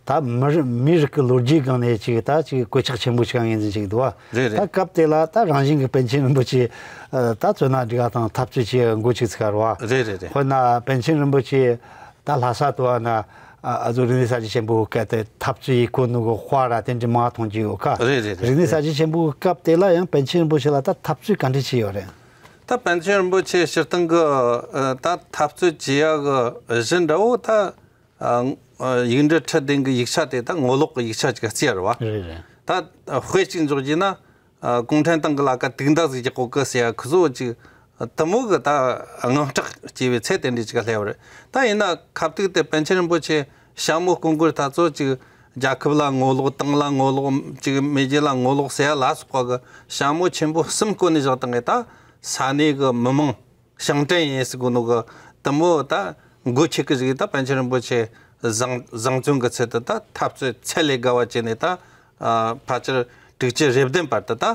ད་མི་རི་མིའི་རིགས་ཀྱི་ལོ་རྒྱུས་སྒང་ནས་ཅིག་ད་ཅིག་གོད་ཆག་ཆེན་པོ་ཞིག་ངོས་འཛིན་བྱེད་ཀྱི་འདུག་བ། རེད་རེད། ད་སྐབས་དེ་ལ་ད་རང་བཞིན་གྱི་པཎ་ཆེན་རིན་པོ་ཆེ་ད་བཙོན་ནང་སྒྲིག་ག་དང་འཐབ་རྩོད་བྱེད་འགོ་ཚུགས་ཚར་བ། རེད་རེད་རེད། དཔེར་ན་པཎ་ཆེན་རིན་པོ་ཆེ་ད་ལྷ་ས་དུ་བ་ན་ཨ་ཨ་ཟོ་རིག་གནས་གསར་བརྗེ་ཆེན་པོའི་སྐབས་དེ་འཐབ་རྩོད་ཡེ་གོ་ནོ་གི་དཔར་ར་དེ་འདྲ་མང་མཐོང་རྒྱུ་ཡོད་ཁ། རེད་རེད་རེད། རིག་གནས་གསར་བརྗེ་ཆེན་པོའི་སྐབས་དེ་ལ་ཡང་པཎ་ཆེན་རིན་པོ་ཆེ་ལ་ད་འཐབ་རྩོད་ག་འདྲ་བྱས་ཡོད་རེད། ད་པཎ་ཆེན་རིན་པོ་ཆེ་སྤྱིར་བཏང་གི་ཨ་ད་འཐབ་རྩོད་བྱེད་ཡ་གི་གཞི་འདྲ་བོ་ད་ཨ་ཡིག་འབྲུ་ཁྲི་བདུན་གི་ཡིག་ཆ་དེ་ད་ངོ་ལོག་གི་ཡིག་ཆ་ཅིག་བརྩི་ཡ་རེད་བ། རེད་རེད། ད་དཔེ་གཅིག་འཇོག་རྒྱུ་ན་ཨ་གུང་ཁྲན་ཏང་གི་ལ་ཀ་དུག་མདའ་ཟིག་རྒྱག་གོ་གི་ཟེར་ཡ་ཁི་ཚོ་ཅིག་དེ་མོ་གི་ད་དངངས་སྐྲག་སྐྱེ་བའི་ཚད་དེ་འདྲ་ཅིག་སླེབས་པ་རེད། ད་ཡིན་ན་ཁ་ཐུག་དེ་པཎ་ཆེན་རིན་པོ་ཆེ་ཞྭ་མོ་བསྐོན་གོ་ད་ཚོ་ཅིག་རྒྱལ་ཁབ་ལ་ངོ་ལོག་ཏང་ལ་ངོ་ལོག་ཅིག་མེས་རྒྱལ་ལ་ངོ་ལོག་ཟེར་ཡ་ལ་སོགས་པ་གི་ཞྭ་མོ་ཆེན་པོ་གསུམ་བསྐོན་ནས་བཞག་བཏང་ངས་ད་ས་གནས་གི་མི་མང་ཞིང་བྲན་ཡིན་ཟེར་གོ་ནོ་གི་དེ་མོ་ད་མགོ་ཁྱེར་གི་ཟིག་ད་པཎ་ཆེན་རིན་པོ་ཆེ་བཟང་བཟང་བཙོན་གི་ཚུལ་དུ་ད་འཐབ་རྩོད་ཚད་ལས་བརྒལ་བ་བྱས་ནས་ད་ཨ་ཕལ་ཆེར་དྲུག་ཅུ་རེ་བདུན་བར་དུ་ད་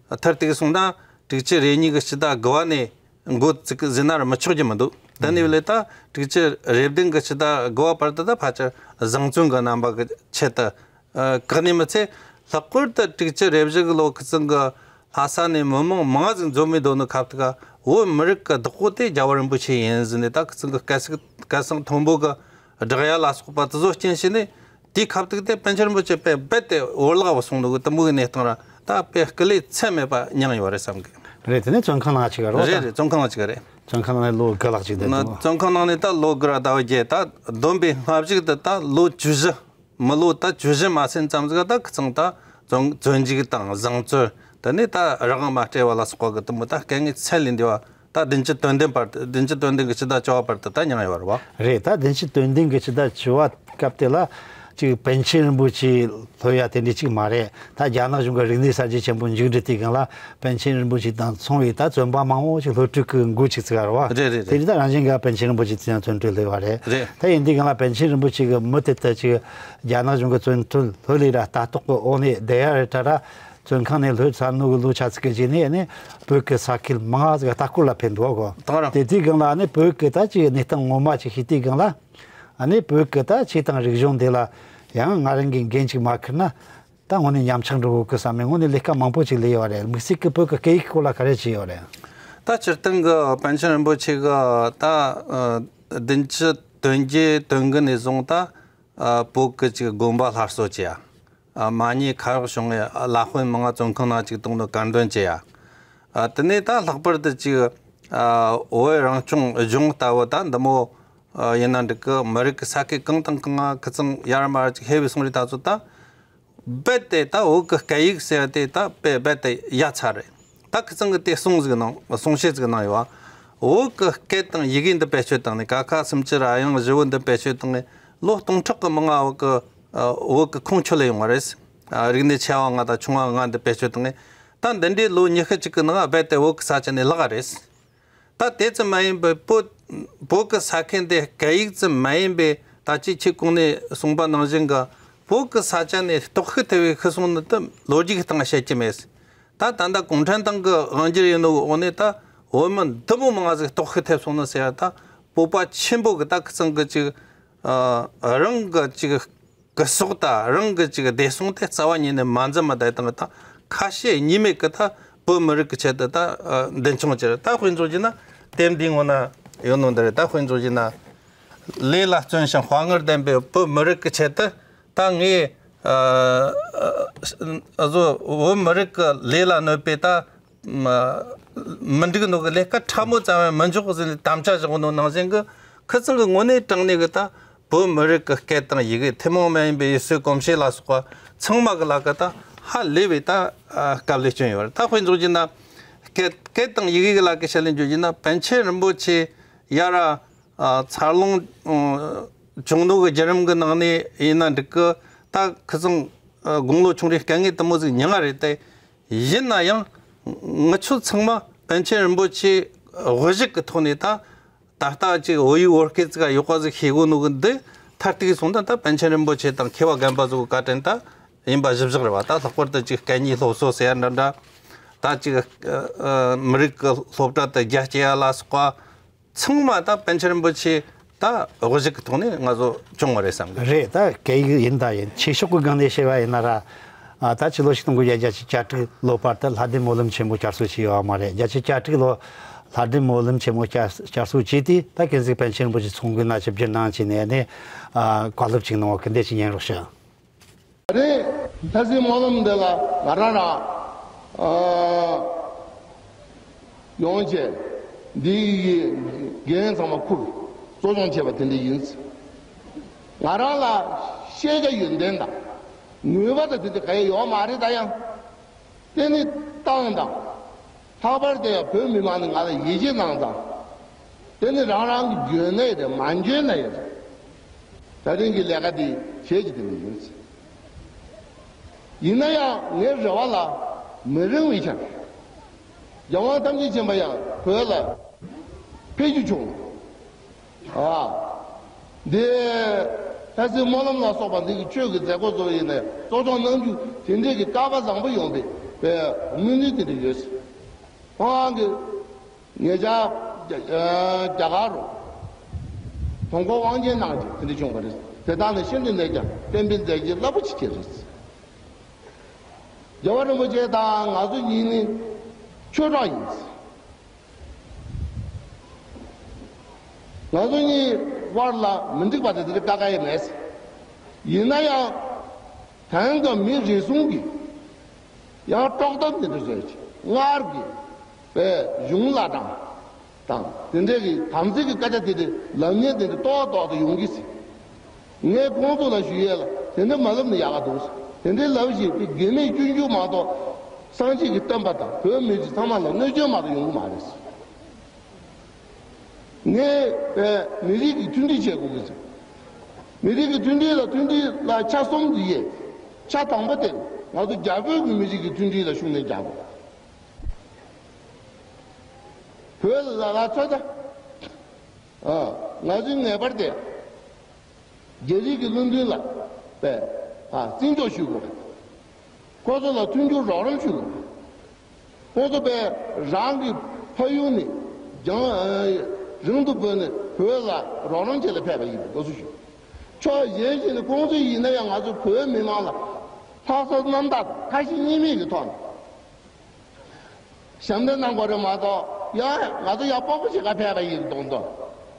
མཐར་གཏུགས་སོང་ན་དྲུག་ཅུ་རེ་གཉིས་གི་ཕྱི་ཟླ་དགུ་བ་ནས་འགོ་བཙུགས་གི་ཟེར་ན་ར་མི་ཆོག་རྒྱུ་མི་འདུག། དེ་ནས་བ་ལས་ད་དྲུག་ཅུ་རེ་བདུན་གི་ཕྱི་ཟླ་དགུ་བ་བར་དུ་ད་ཕལ་ཆེར་བཟང་བཙོན་གི་རྣམ་པ་གི་ཆེད་དུ་ཨ་བཀག་ནས་མི་ཚད། ལྷག་པར་དུ་དྲུག་ཅུ་རེ་བཞི་གི་ལོ་ཁི་ཚང་གི་ལྷ་ས་ནས་མི་མང་མང་ཟིག་འཛོམས་མི་འདུག་ནི་ཁ་ཐུག་ག་བོད་མི་རིགས་ཀྱི་བདག་པོ་དེ་རྒྱལ་བ་རིན་པོ་ཆེ་ཡིན་ཟེར་ནས་ད་ཁི་ཚང་གི་སྐད་སང་སྐད་སང་མཐོན་པོ་གི་བསྒྲགས་ཡ་ལ་སོགས་པ་དེ་ཚོ་རྐྱེན་བྱས་ནས་དེའི་ཁ་ཐུག་དེ་པཎ་ཆེན་རིན་པོ་ཆེ་དཔེ་རྦད་དེ་འོར་བརླག་བ་སོང་འདུག་གི་དེ་མོ་གི་གནས་སྟངས་ར་ད་དཔེ་སྐུ་ལས་ཚད་མེད་པ་མྱངས་ཡོད་རེད་བསམ་གི། རེད། དེ་ནས་བཙོན་ཁང་ནང་ཅིག་རོ། རེད་རེད། བཙོན་ཁང་ནང་ཅིག་རེད། བཙོན་ཁང་ནང་ནས་ལོ་དགུ་ལྷག་ཅིག་བསྡད་འདུག། བཙོན་ཁང་ནང་ནས་ད་ལོ་དགུ་ར་ཟླ་བ་བརྒྱད་ད་བསྡོམས་པའི་སྔ་གཞུག་ཏུ་ད་ལོ་བཅུ་བཞི། མི་ལོ་ད་བཅུ་བཞི་མ་ཟིན་ཙམ་ཟིག་ད་ཁི་ཚང་ད་བཙོན་བཙོན་འཇུག་དང་བཟང་བཙོན། དེ་ནས་ད་རང་དབང་མ་སྤྲད་པ་ལ་སོགས་པ་གི་དུ་མོ་ད་སྐད་ངན་ཚད་ལས་འདས་པ་ད་བདུན་ཅུ་དོན་བདུན་བར་དུ་བདུན་ཅུ་དོན་བདུན་གི་ཕྱི་ཟླ་བཅུ་བ་བར་དུ་ད་མྱངས་ཡོད་རེད་བ། རེད། ད་བདུན་ཅུ་དོན་བདུན་གི་ཕྱི་ཟླ་བཅུ་བ་སྐབས་དེ་ལ་ཅིག་པཎ་ཆེན་རིན་པོ་ཆེ་ལྷོད་ཡ་དེ་འདྲ་ཅིག་མ་རེད། ད་རྒྱ་ནག་གཞུང་གི་རིག་གནས་གསར་བརྗེ་ཆེན་པོ་མཇུག་སྒྲིལ་དུས་སྒང་ལ་པཎ་ཆེན་རིན་པོ་ཆེ་དང་མཚུངས་པའི་ད་བཙོན་པ་མང་བོ་ཞིག་ལྷོད་འཕྲོས་ཀྱི་འགོ་ཚུགས་ཚར་བ། རེད་རེད་རེད། དེ་རིང་ད་རང་བཞིན་གྱི་པཎ་ཆེན་རིན་པོ་ཆེ་དེ་ཡང་བཙོན་གྲོལ་ལོས་པ་རེད། རེད། ད་ཡིན་དུས་སྒང་ལ་པཎ་ཆེན་རིན་པོ་ཆེ་གི་མི་དེ་ལྟ་ཅིག་རྒྱ་ནག་གཞུང་གི་བཙོན་ཁྲོད་ལྷོད་ལས་ར་ལྟ་རྟོག་གི་འོག་ནས་བསྡད་ཡ་རེད་ད་ར། བཙོན་ཁང་ནས་ལྷོད་ཚར་ནོ་གི་ལོ་ཆ་ཚིགས་ཀྱི་རྗེས་ནས་ནི་བོད་ཀྱི་ས་ཁུལ་མང་ང་ཟིག་ལྟ་སྐོར་ལ་ཕེབས་འདུག་གོ། དེང་རབས། དེ་དུས་སྒང་ལ་ནི་བོད་ཀྱི་ད་ཅིག་གནས་སྟངས་ངོ་མ་ཅིག་ཤེས་དུས་སྒང་ལ། ཨ་ནི་བོད་ཀྱི་ད་ཆོས་དང་རིག་གཞུང་འདི་ལ་ཡང་ང་རང་གིས་འགན་ཅིག་མ་འཁུར་ན། ད་དངོས་གནས་ཉམས་ཆག་འགྲོ་གི་བསམ་མེད་དངོས་གནས་ལས་ཀ་མང་པོ་ཅིག་ལས་ཡོད་རེད། དམིགས་བསལ་གྱི་བོད་ཀྱི་སྐད་ཡིག་སྐོར་ལ་ག་རེ་བྱས་ཡོད་རེད། ད་སྤྱིར་བཏང་གི་པཎ་ཆེན་རིན་པོ་ཆེ་གི་ད་ཨ་བདུན་ཅུ་དོན་བརྒྱད་དོན་དགུ་ནས་བཟུང་ད་ཨ་བོད་ཀྱི་ཅིག་དགོན་པ་སླར་གསོ་བྱས་ཡ། ཨ་མ་ཉེས་ཁ་གཡོགས་བྱུང་བའི་བླ་དཔོན་མང་ང་བཙོན་ཁང་ནང་ཅིག་བཏང་ནས་དཀར་འདོན་བྱས་ཡ། ཨ་དེ་ནས་ད་ལྷག་པར་དུ་ཅིག་ཨ་བོད་རང་སྐྱོང་ལྗོངས་ལྟ་བུ་ད་འདི་མོ་ཨ་ཡིན་ན་འགྲིག་གི། མི་རིགས་ཀྱི་ས་ཁུལ་གང་དང་གང་ང་ཁི་ཚང་ཡར་མར་ཅིག་ཧེ་བའི་སོང་རིགས་ད་ཚོ་ད། རྦད་དེ་ད་བོད་ཀྱི་སྐད་ཡིག་ཟེར་ཡ་དེ་ད་དཔེ་རྦད་དེ་ཡ་ཚ་རེད། ད་ཁི་ཚང་གི་དེ་གསུང་ཟིག་གནང་གསུང་བཤད་ཟིག་གནང་ཡོད་བ། བོད་ཀྱི་སྐད་དང་ཡི་གེ་འདི་བེད་སྤྱོད་བཏང་ནས་ཀ་ཁ་སུམ་ཅུ་ར་དབྱངས་བཞི་བོ་འདི་བེད་སྤྱོད་བཏང་ནས་ ལོ་སྟོང་ཕྲག་གི་མང་ང་བོད་གི་ཨ་བོད་གི་ཁོངས་ཆོད་ལ་ཡོང་བ་རེད། ཨ་རིག་གནས་ཆེ་བ་ལྔ་དང་ཆུང་བ་ལྔ་འདི་བེད་སྤྱོད་བཏང་ངས། ད་འདི་འདྲའི་ལོ་ཉི་ཤུ་གཅིག་གི་ནང་རྦད་དེ་བོད་གི་ས་ཆ་ནས་བརླག་ག་རེད། ད་དེ་ཙམ་མ་ཡིན་པའི་བོད་བོད་གི་ས་ཁུལ་འདི་སྐད་ཡིག་ཙམ་མ་ཡིན་པའི། ད་ཅི་ཁྱེད་གོང་ནས་གསུངས་པ་ནང་བཞིན་གི་བོད་གི་ས་ཆ་ནས་སྟོབས་ཤུགས་ཐེབས་པའི་ཤི་སོང་ནི་དེ་ལོ་རྒྱུས་སྟེང་བཤད་ཀྱི་མེད། ད་ད་ལྟ་གུང་ཁྲན་ཏང་གི་དབང་སྒྱུར་ཡིན་ནོ་འོག་ནས་ད་བོད་མི་འདི་མོ་མང་ཟིག་སྟོབས་ཤུགས་ཐེབས་སོང་ནི་ཟེར་ཡ། ད་སྤོབས་པ་ཆེན་པོ་གི་ད་ཁི་ཚང་གི་ཅིག་ཨ་རང་གི་ཅིག་སྐུ་སྲོག་དང་རང་གི་ཅིག་བདེ་སྲུང་དེ་རྩ་བ་ཉིད་ནས་མ་འཛེམ་མ་བསྡད་བཏང་། ད་ཁ་ཞེ་གཉིས་མེད་གི་ད་བོད་མི་རིགས་ཀྱི་ཆེད་དུ་ད་ཨ་མདུན་མཆོང་བཅར། ད་དཔེ་འཇོག་རྒྱུ་ན་དེབ་འདིའི་ངོ་ན་ཡོད་ནོ་འདི་རེད། ད་དཔེ་འཇོག་རྒྱུ་ན། ལས་ལ་བརྩོན་ཞིང་དཔའ་ངར་ལྡན་པའི་བོད་མི་རིགས་ཀྱི་ཆེད་དུ། ད་ངས་ཨ་ཨ་བཟོ་བོད་མི་རིགས་ཀྱི་ལས་ལ་གནོད་པའི་ད་མ་མི་འགྲིག་ནོ་གི་ལས་ཀ་ཕྲ་མོ་ཙམ་ཡང་མི་འཇོག་ཟེར་ནས་དམ་བཅའ་བཞག་ནོ་ནང་བཞིན་གི། ཁི་ཚང་གི་དངོས་གནས་དྲང་གནས་གི་ད་བོད་མི་རིགས་ཀྱི་སྐད་དང་ཡི་གེ། ཐུན་མོང་མ་ཡིན་པའི་ཡུལ་སྲོལ་གོམས་གཤིས་ལ་སོགས་པ་ཚང་མ་གི་ལ་ཀ་ད་ཧ་ལས་པའི་ད་ཨ་དཀའ་ལས་བསྐྱོན་ཡོད་རེད། ད་དཔེ་འཇོག་རྒྱུ་ན་སྐད་སྐད་དང་ཡི་གེ་གི་ལ་ཀ་བཤད་ལས་འཇོག་རྒྱུ་ན། པཎ་ཆེན་རིན་པོ་ཆེ་ཡར་ཨ་འཚར་ལོངས་ཨ་བྱུང་ནོ་གི་བརྒྱུད་རིམ་གི་ནང་ནས་ཡིན་ན་འགྲིག་གི། ད་ཁི་ཚང་ཨ་དགུང་ལོ་ཆུང་རིང་དཀའ་ངལ་དེ་མོ་ཟིག་མྱངས་རེད་དེ། ཡིན་ན་ཡང་ངི་ཆོ་ཚང་མ་པཎ་ཆེན་རིན་པོ་ཆེ་དབུ་བཞུགས་གི་ཐོག་ནས་ད་ད་ལྟ་ཅིག་བོད་ཡིག་བོད་སྐད་ཅིག་ཡག་པ་ཟིག་ཤེས་གོ་ནོ་གི་འདི་མཐར་ཐུག་སོང་ད། ད་པཎ་ཆེན་རིན་པོ་ཆེ་དང་མཁས་པ་རྒན་པ་ཚོ་གི་བཀའ་དྲིན་ད་ཡིན་པ་གཞི་བཞག་རེད་བ། ད་ལྷག་པར་དུ་ཅིག་སྐད་གཉིས་སློབ་གསོ་ཟེར་ཡ་འདྲ་འདྲ། ད་ཅིག་ཨ་ཨ་མི་རིགས་ཀྱི་སློབ་གྲྭ་དུ་རྒྱ་སྐྱེད་ཡ་ལ་སོགས་པ་ཚང་མ་ད་པཎ་ཆེན་རིན་པོ་ཆེ་ད་དབུ་བཞུགས་ཀྱི་ཐོག་ནས་ང་ཚོ་བྱུང་བ་རེད་བསམ་གི། རེད། ད་སྐད་ཡིག་ཡིན་ད་ཡིན། ཆོས་ཕྱོགས་ཀྱི་སྒང་ནས་བཤད་པ་ཡིན་ན་ར། ཨ་ད་ཕྱི་ལོ་ཆིག་སྟོང་དགུ་བརྒྱ་བརྒྱད་ཅུ་གྱ་དྲུག་ལོ་བར་དུ་ལྷ་ལྡན་སྨོན་ལམ་ཆེན་མོ་བསྐྱར་གསོ་བྱས་ཡོད་མ་རེད། བརྒྱད་ཅུ་གྱ་དྲུག་ལོ་ལྷ་ལྡན་སྨོན་ལམ་ཆེན་མོ་བསྐྱར་བསྐྱར་གསོ་བྱས་ཏེ། ད་ཀུན་གཟིགས་པཎ་ཆེན་རིན་པོ་ཆེ་ཚོགས་མགོན་ན་ཆིབས་བསྒྱུར་གནང་བྱས་ནས་ནས་ཨ་བཀའ་སློབ་ཅིག་གནང་བ་སྐུ་འདེབས་ཅིག་ཉན་རོགས་ཞུ། ད་རེས་ལྷ་སའི་སྨོན་ལམ་འདི་ལ་ང་རང་རང་ཨ་ཡོང་བྱས་འདིའི་འགན་ཚང་མ་འཁུར་གཙོ་སྐྱོང་བྱས་པ་དེ་འདྲ་ཡིན། ང་རང་ལ་ཤེས་བྱ་ཡོན་ཏན་དང་ནུས་པ་དང་དེ་འདྲ་ག་ཡེ་ཡོད་མ་རེད། ད་ཡང་དེ་ནི་ཏང་དང་། ལྷག་པར་དུ་ཡང་བོད་མི་མང་ནས་ང་ལ་ཡིད་ཆེས་གནང་ཙང་། དེ་ནི་རང་རང་གི་འཇོན་ནའི་རེད། མ་འཇོན་ནའི་རེད། ད་ཐེངས་ཀྱི་ལས་ཀ་འདི་བྱེད་ཀྱི་དེ་མི་ཡིན། ཡིན་ན་ཡང་ངའི་རེ་བ་ལ་མི་རིང་བའི་ཆར། རྒྱལ་དབང་ཐམས་ཅད་མཁྱེན་པ་ཡང་བོད་ལ་ཕེབས་རྒྱུ་བྱུང་། ཨ། འདི་ལྷ་སའི་སྨོན་ལམ་ལ་སོགས་པ་འདི་གི་ཆོས་ཀྱི་མཛད་སྒོ་ཚོ་ཡིན་ནའི་གཙོ་སྐྱོང་གནང་རྒྱུ་དེ་འདྲའི་གི་སྐལ་པ་བཟང་པོ་ཡོང་བའི་བའི་སྨོན་འདུན་དེ་འདྲ་ཡོད། ཁོང་གི་ཉེ་ཆར་རྒྱ་རྒྱ་གར་རུ་དུས་འཁོར་དབང་ཆེན་གནང་རྒྱུ་དེ་འདྲ་བྱུང་བ་རེད། དེ་དག་ནི་ཤིན་ཏུ་ནས་ཀྱང་བསྟན་པའི་མཛད་རྗེས་རླབས་པོ་ཆེ་ཅིག་རེད། རྒྱལ་བ་རིན་པོ་ཆེ་དང་ང་ཚོ་གཉིས་ནི་ཆོས་གྲོགས་ཡིན། ང་ཚོ་གཉིས་དབར་ལ་མི་འགྲིག་པ་དེ་དེ་ག་ད་ག་ཡེ་མེད། ཡིན་ན་ཡང་དེང་གི་མི་རེ་ཟུང་གིས་ཡང་དཀྲོག་གཏམ་དེ་འདྲ་བཟོས་ཀྱི་སྔར་གྱི་པའི་གཞུང་བླ་བྲང་དང་དེ་འདྲའི་གི་དམ་ཚིག་གི་སྐད་ཆ་དེ་དེ་ལབ་མཁན་དེ་འདྲ་ཏོག་ཏོག་ཏུ་ཡོང་གི་ཟེར། ངས་ཁོང་ཚོ་ལ་ཞུ་ཡས་ལ་དེ་འདྲ་མ་ལབ་ན་ཡག་ག་འདུག། དེ་འདྲ་ལབ་བཞིན་དེ་དགེ་མེད་སྐྱོན་འཇུག་མ་གཏོགས་སངས་རྒྱས་ཀྱི་བསྟན་པ་དང་བོད་མི་རིགས་ཚང་མ་ལ་གནོད་སྐྱོན་མ་གཏོགས་ཡོང་གི་མ་རེད། ངས་བས་མི་རིགས་ཀྱི་མཐུན་སྒྲིལ་བྱེད་དགོས་ཀྱི་ཟེར། མི་རིགས་ཀྱི་མཐུན་སྒྲིལ་ལ་མཐུན་སྒྲིལ་ལ་ཆ་གསུམ་དུ་དབྱེ། ཆ་དང་པོ་དེ་ང་ཚོ་རྒྱ་བོད་ཀྱི་མི་རིགས་ཀྱི་མཐུན་སྒྲིལ་ལ་ཤུགས་སྣོན་རྒྱག་དགོས། བོད་ལ་ལ་ཚོད་ལྟ། ཨ། ང་ཚོའི་ངེས་པར་དེ་རྒྱ་རིགས་ཀྱི་བློ་མཐུན་ལ་པས་ཨ་བརྩི་འཇོག་ཞུ་དགོས། ཁོ་ཚོ་ལ་མཐུན་འགྱུར་རོགས་རམ་ཞུ་དགོས། ཁོ་ཚོ་པས་རང་གི་ཕ་ཡུལ་ནས་རྒྱང་ཨ་རིང་དུ་བོད་ནས་བོད་ལ་རོགས་རམ་བྱེད་ལ་ཕེབས་པ་ཡིན་པའི་སྐུ་གཟུགས་ཞུ། ཕྱོགས་གཞན་ཞིག་ནས་ཁོང་ཚོ་ཡིན་ན་ཡང་ང་ཚོ་བོད་མི་མང་ལ་ལྷག་བསམ་རྣམ་དག་དང་ཁ་ཞེ་གཉིས་མེད་ཀྱི་ཐོག་ནས། ཞབས་འདེགས་གནང་དགོས་རེད་མ་གཏོགས། ཡ། ང་ཚོ་ཡ་སྤོབས་པོ་ཞིག་ག་ཕེབས་པ་ཡིན་མདོག་མདོག།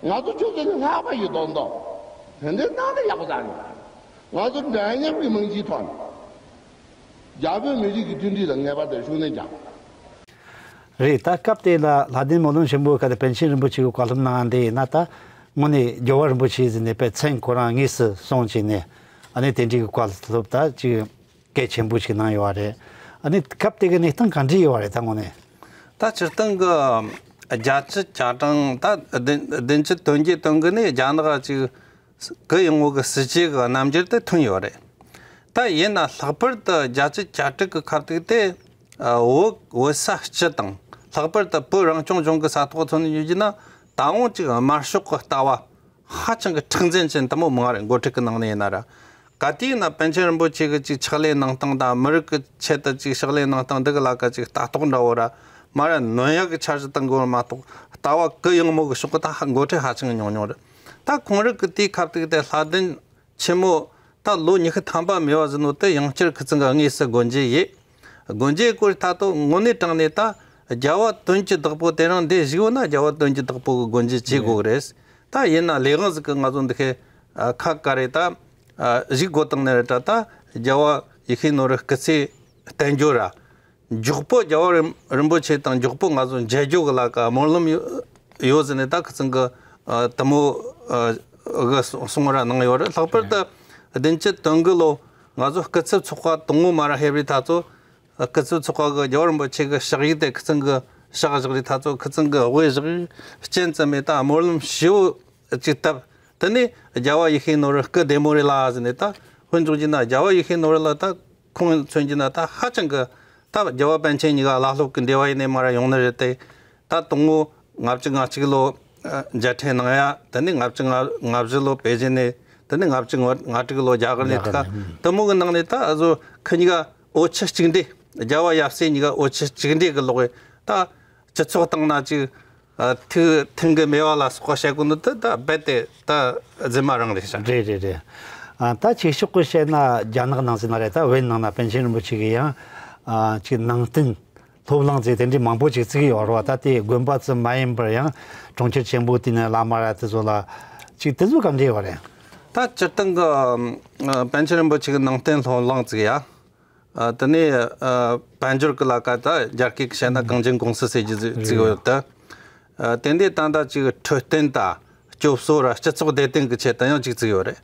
ང་ཚོ་ཁྱོད་ཚོ་ནས་ལྷག་པ་ཡིན་མདོག་མདོག། དེ་འདྲའི་གནང་ན་ཡག་པོ་རེད། ང་ཚོ་འདྲ་མཉམ་གྱི་རྨང་གཞིའི་ཐོག་ནས་རྒྱ་བོད་མི་རིགས་ཀྱི་མཐུན་སྒྲིལ་ལ་ངེས་པར་དུ་ཤུགས་སྣོན་རྒྱག་རེད། ད་སྐབས་དེ་ལ་ལྷ་ལྡན་སྨོན་ལམ་ཆེན་མོའི་སྐབས་དེ་པཎ་ཆེན་རིན་པོ་ཆེ་གི་བཀའ་སློབ་གནང་འདི་ཡིན་ན། ད་དངོས་གནས་རྒྱལ་བ་རིན་པོ་ཆེ་ཟེར་ནས་པའི་མཚན་ཁོ་རང་དངོས་སུ་གསུངས་བྱས་ནས། ཨ་ནི་དེ་འདྲའི་གི་བཀའ་སློབ་ད་ཅིག་གལ་ཆེན་པོ་ཞིག་གནང་ཡོད་རེད། ཨ་ནི་སྐབས་དེ་གི་གནས་སྟངས་ག་འདྲ་ཡོད་རེད་ད་དངོས་གནས། ད་སྤྱིར་བཏང་གི་རྒྱལ་སྤྱི་རྒྱ་གྲངས་ད་བདུན་བདུན་ཅུ་དོན་བརྒྱད་དོན་དགུ་ནས་རྒྱ་ནག་ཅིག་ གུ་ཡངས་པོ་གི་སྲིད་ཇུས་གི་རྣམ་འགྱུར་དེ་ཐོན་ཡོད་རེད། ད་ཡིན་ན་ལྷག་པར་དུ་རྒྱལ་སྤྱི་བཅའ་སྒྲིག་གི་ཁ་ཐུག་དེ་བོད་བོད་ས་སྤྱི་དང་ལྷག་པར་དུ་བོད་རང་སྐྱོང་ལྗོངས་ཀྱི་ས་ཐོག་ཐོན་ཡོད་རྒྱུ་ན། ད་འོང་ཅིག་དམར་ཤོག་གི་ལྟ་བ་ཧ་ཅང་གི་མཁྲེགས་འཛིན་ཅན་དེ་མོ་མང་རེད། འགོ་ཁྲིད་ཀྱི་ནང་ནས་ཡིན་ན་ར། ག་དུས་ཡིན་ན་པཎ་ཆེན་རིན་པོ་ཆེ་གི་ཅིག་ཕྱག་ལས་གནང་སྟངས་དང་། མི་རིགས་ཀྱི་ཆེད་དུ་ཅིག་ཕྱག་ལས་གནང་སྟངས་འདི་གི་ལ་ཀ་ཅིག་ལྟ་རྟོག་འདྲ་བོ་ར་མ་ར་ནོན་ཡག་གི་འཆར་གཞི་དང་འགོར་མ་གཏོགས། ལྟ་བ་གུ་ཡངས་མོ་གི་ཕྱོགས་གི་ད་ཧ་འགོ་ཁྲིད་ཧ་ཅང་གི་ཉུང་ཉུང་རེད། ད་ཁོང་རིགས་ཀྱི་དེའི་ཁ་ཐུག་དེ་ལྷ་ལྡན་ཆེན་མོ་ད་ལོ་ཉི་ཤུ་ཐམ་པ་མེད་པ་ཟིན་ནོ་དེ་ཡང་བསྐྱར་ཁི་ཚང་གི་དངོས་སུ་སྒོ་འབྱེད་ཡིན། སྒོ་འབྱེད་སྐོར་ད་དུ་དངོས་གནས་དྲང་ནས་ད་རྒྱལ་བ་དོན་གྱི་བདག་པོ་དེ་རང་འདི་བཞུགས་ཡོད་ན། རྒྱལ་བ་དོན་གྱི་བདག་པོ་གི་སྒོ་འབྱེད་བྱེད་དགོས་གི་རེད། ད་ཡིན་ན་ལས་དབང་ཟིག་གི་ང་ཚོ་འདི་ཁའི་ཁ་བཀར་རེད། ད་བཞུགས་དགོས་དང་ནི་རེད། ད་ད་རྒྱལ་བ་ཡེ་ཤེས་ནོར་བུའི་སྐུ་ཚེ་བརྟན་འགྱུར་ར། མགྱོགས་པོ་རྒྱལ་བ་རིན་རིན་པོ་ཆེ་དང་མགྱོགས་པོ་ང་ཚོ་མཇལ་རྒྱུ་གི་ལ་ཀ་སྨོན་ལམ་ཡོད་ཡོད་ཟེར་ནས། ད་ཁི་ཚང་གི་ཨ་དེ་མོ་ཨ་གི་གསུང་ར་གནང་ཡོད་རེད། ལྷག་པར་དུ་བདུན་ཅུ་དོན་དགུ་ལོ་ང་ཚོ་སྐུ་ཚབ་ཚོགས་པ་དང་པོ་མ་ར་ཕེབས་རེད། ད་ཚོ་སྐུ་ཚབ་ཚོགས་པ་གི་རྒྱལ་བ་རིན་པོ་ཆེ་གི་ཕྱག་ཡིག་དེ་ཁི་ཚང་གི་ཕྱག་བཞག་རེད། ད་ཚོ་ཁི་ཚང་གི་དབུ་བཞག་རྐྱེན་ཙམ་མེད། ད་སྨོན་ལམ་ཞེ་པོ་ཅིག་བཏབ། དེ་ནས་རྒྱལ་བ་ཡེ་ཤེས་ནོར་བུ་སྐུ་བདེ་མོ་རེད་ལ་ཟེར་ནས། ད་དཔེ་འཇོག་རྒྱུ་ན་རྒྱལ་བ་ཡེ་ཤེས་ནོར་བུ་ལ་ད་ཁོང་མཚོན་རྒྱུ་ན་ད་ཧ་ཅང་གི་ད་རྒྱལ་བ་པཎ་ཆེན་གཉིས་ཀ་བླ་སློབ་ཀྱི་འབྲེལ་བ་ཡིན་ནས་མ་ར་ཡོང་ནི་རེད་དེ། ད་དང་པོ་ལྔ་བཅུ་ང་གཅིག་ལོ་ཨ་མཇལ་འཕྲད་གནང་ཡ། དེ་ནས་ལྔ་བཅུ་ང་བཞི་ལོ་པེ་ཅིན་ནས། དེ་ནས་ལྔ་བཅུ་ང་དྲུག་ལོ་རྒྱ་གར་ནས། རྒྱ་གར་ད་ནས། ཨུམ། དེ་མོ་གི་ནང་ནས་ད་གཟོད་ཁི་གཉིས་ཀ་འོ་ཆུ་གཅིག་འདྲེས། རྒྱལ་བ་ཡབ་སྲས་གཉིས་ཀ་འོ་ཆུ་གཅིག་འདྲེས་གི་ལོག་གི་ད་སྤྱི་ཚོགས་སྟེང་ན་ཅིག་ཨ་ཐུགས་མཐུན་གི་མེད་པ་ལ་སོགས་པ་བཤད་གོ་ནི་དེ་ད་རྦད་དེ་ད་རྫུན་མ་རང་རེད་ཤག་རེད་རེད་རེད། ཨ་ད་ཆོས་ཕྱོགས་ཀྱི་བཤད་ན་རྒྱ་ནག་ནང་ཟེར་ན་རེད། ད་བོད་ནང་ན་པཎ་ཆེན་རིན་པོ་ཆེ་གི་ཡང་ཨ་ཅིག་ནང་བསྟན་སློབ་གླིང་ཟེར་དེ་འདྲའི་མང་པོ་ཅིག་བཙུགས་ཡོད་རེད་བ། ད་དེ་དགོན་པ་ཙམ་མ་ཡིན་པར་ཡང་གྲོང་ཁྱེར་ཆེན་པོ་དེ་ནས་བླ་མ་ར་དེ་ཚོ་ལ་ཅིག་དེ་ཚོ་ག་འདྲ་ཡོད་རེད། ད་སྤྱིར་བཏང་གི་ཨ་པཎ་ཆེན་རིན་པོ་ཆེ་གི་ནང་བསྟན་སློབ་གླིང་བཙུགས་ཡ། ཨ་དེ་ནས་ཨ་དཔལ་འབྱོར་གྱི་ལ་ཀ་ད་རྒྱ་སྐད་ཀྱི་བཤད་ན་ཨུམ། གངས་ཅན་ཀུང་སི་ཟེར་རྒྱུ་ཟིག་རེད། བཙུགས་ཡོད་ད། ཨ་དེ་འདྲའི་ད་ལྟ་ཅིག་འཕྲོད་བསྟེན་དང་སྐྱོབ་གསོ་ར་སྤྱི་ཚོགས་བདེ་དོན་གྱི་ཆེད་དུ་ཡང་ཅིག་བཙུགས་ཡོད་རེད།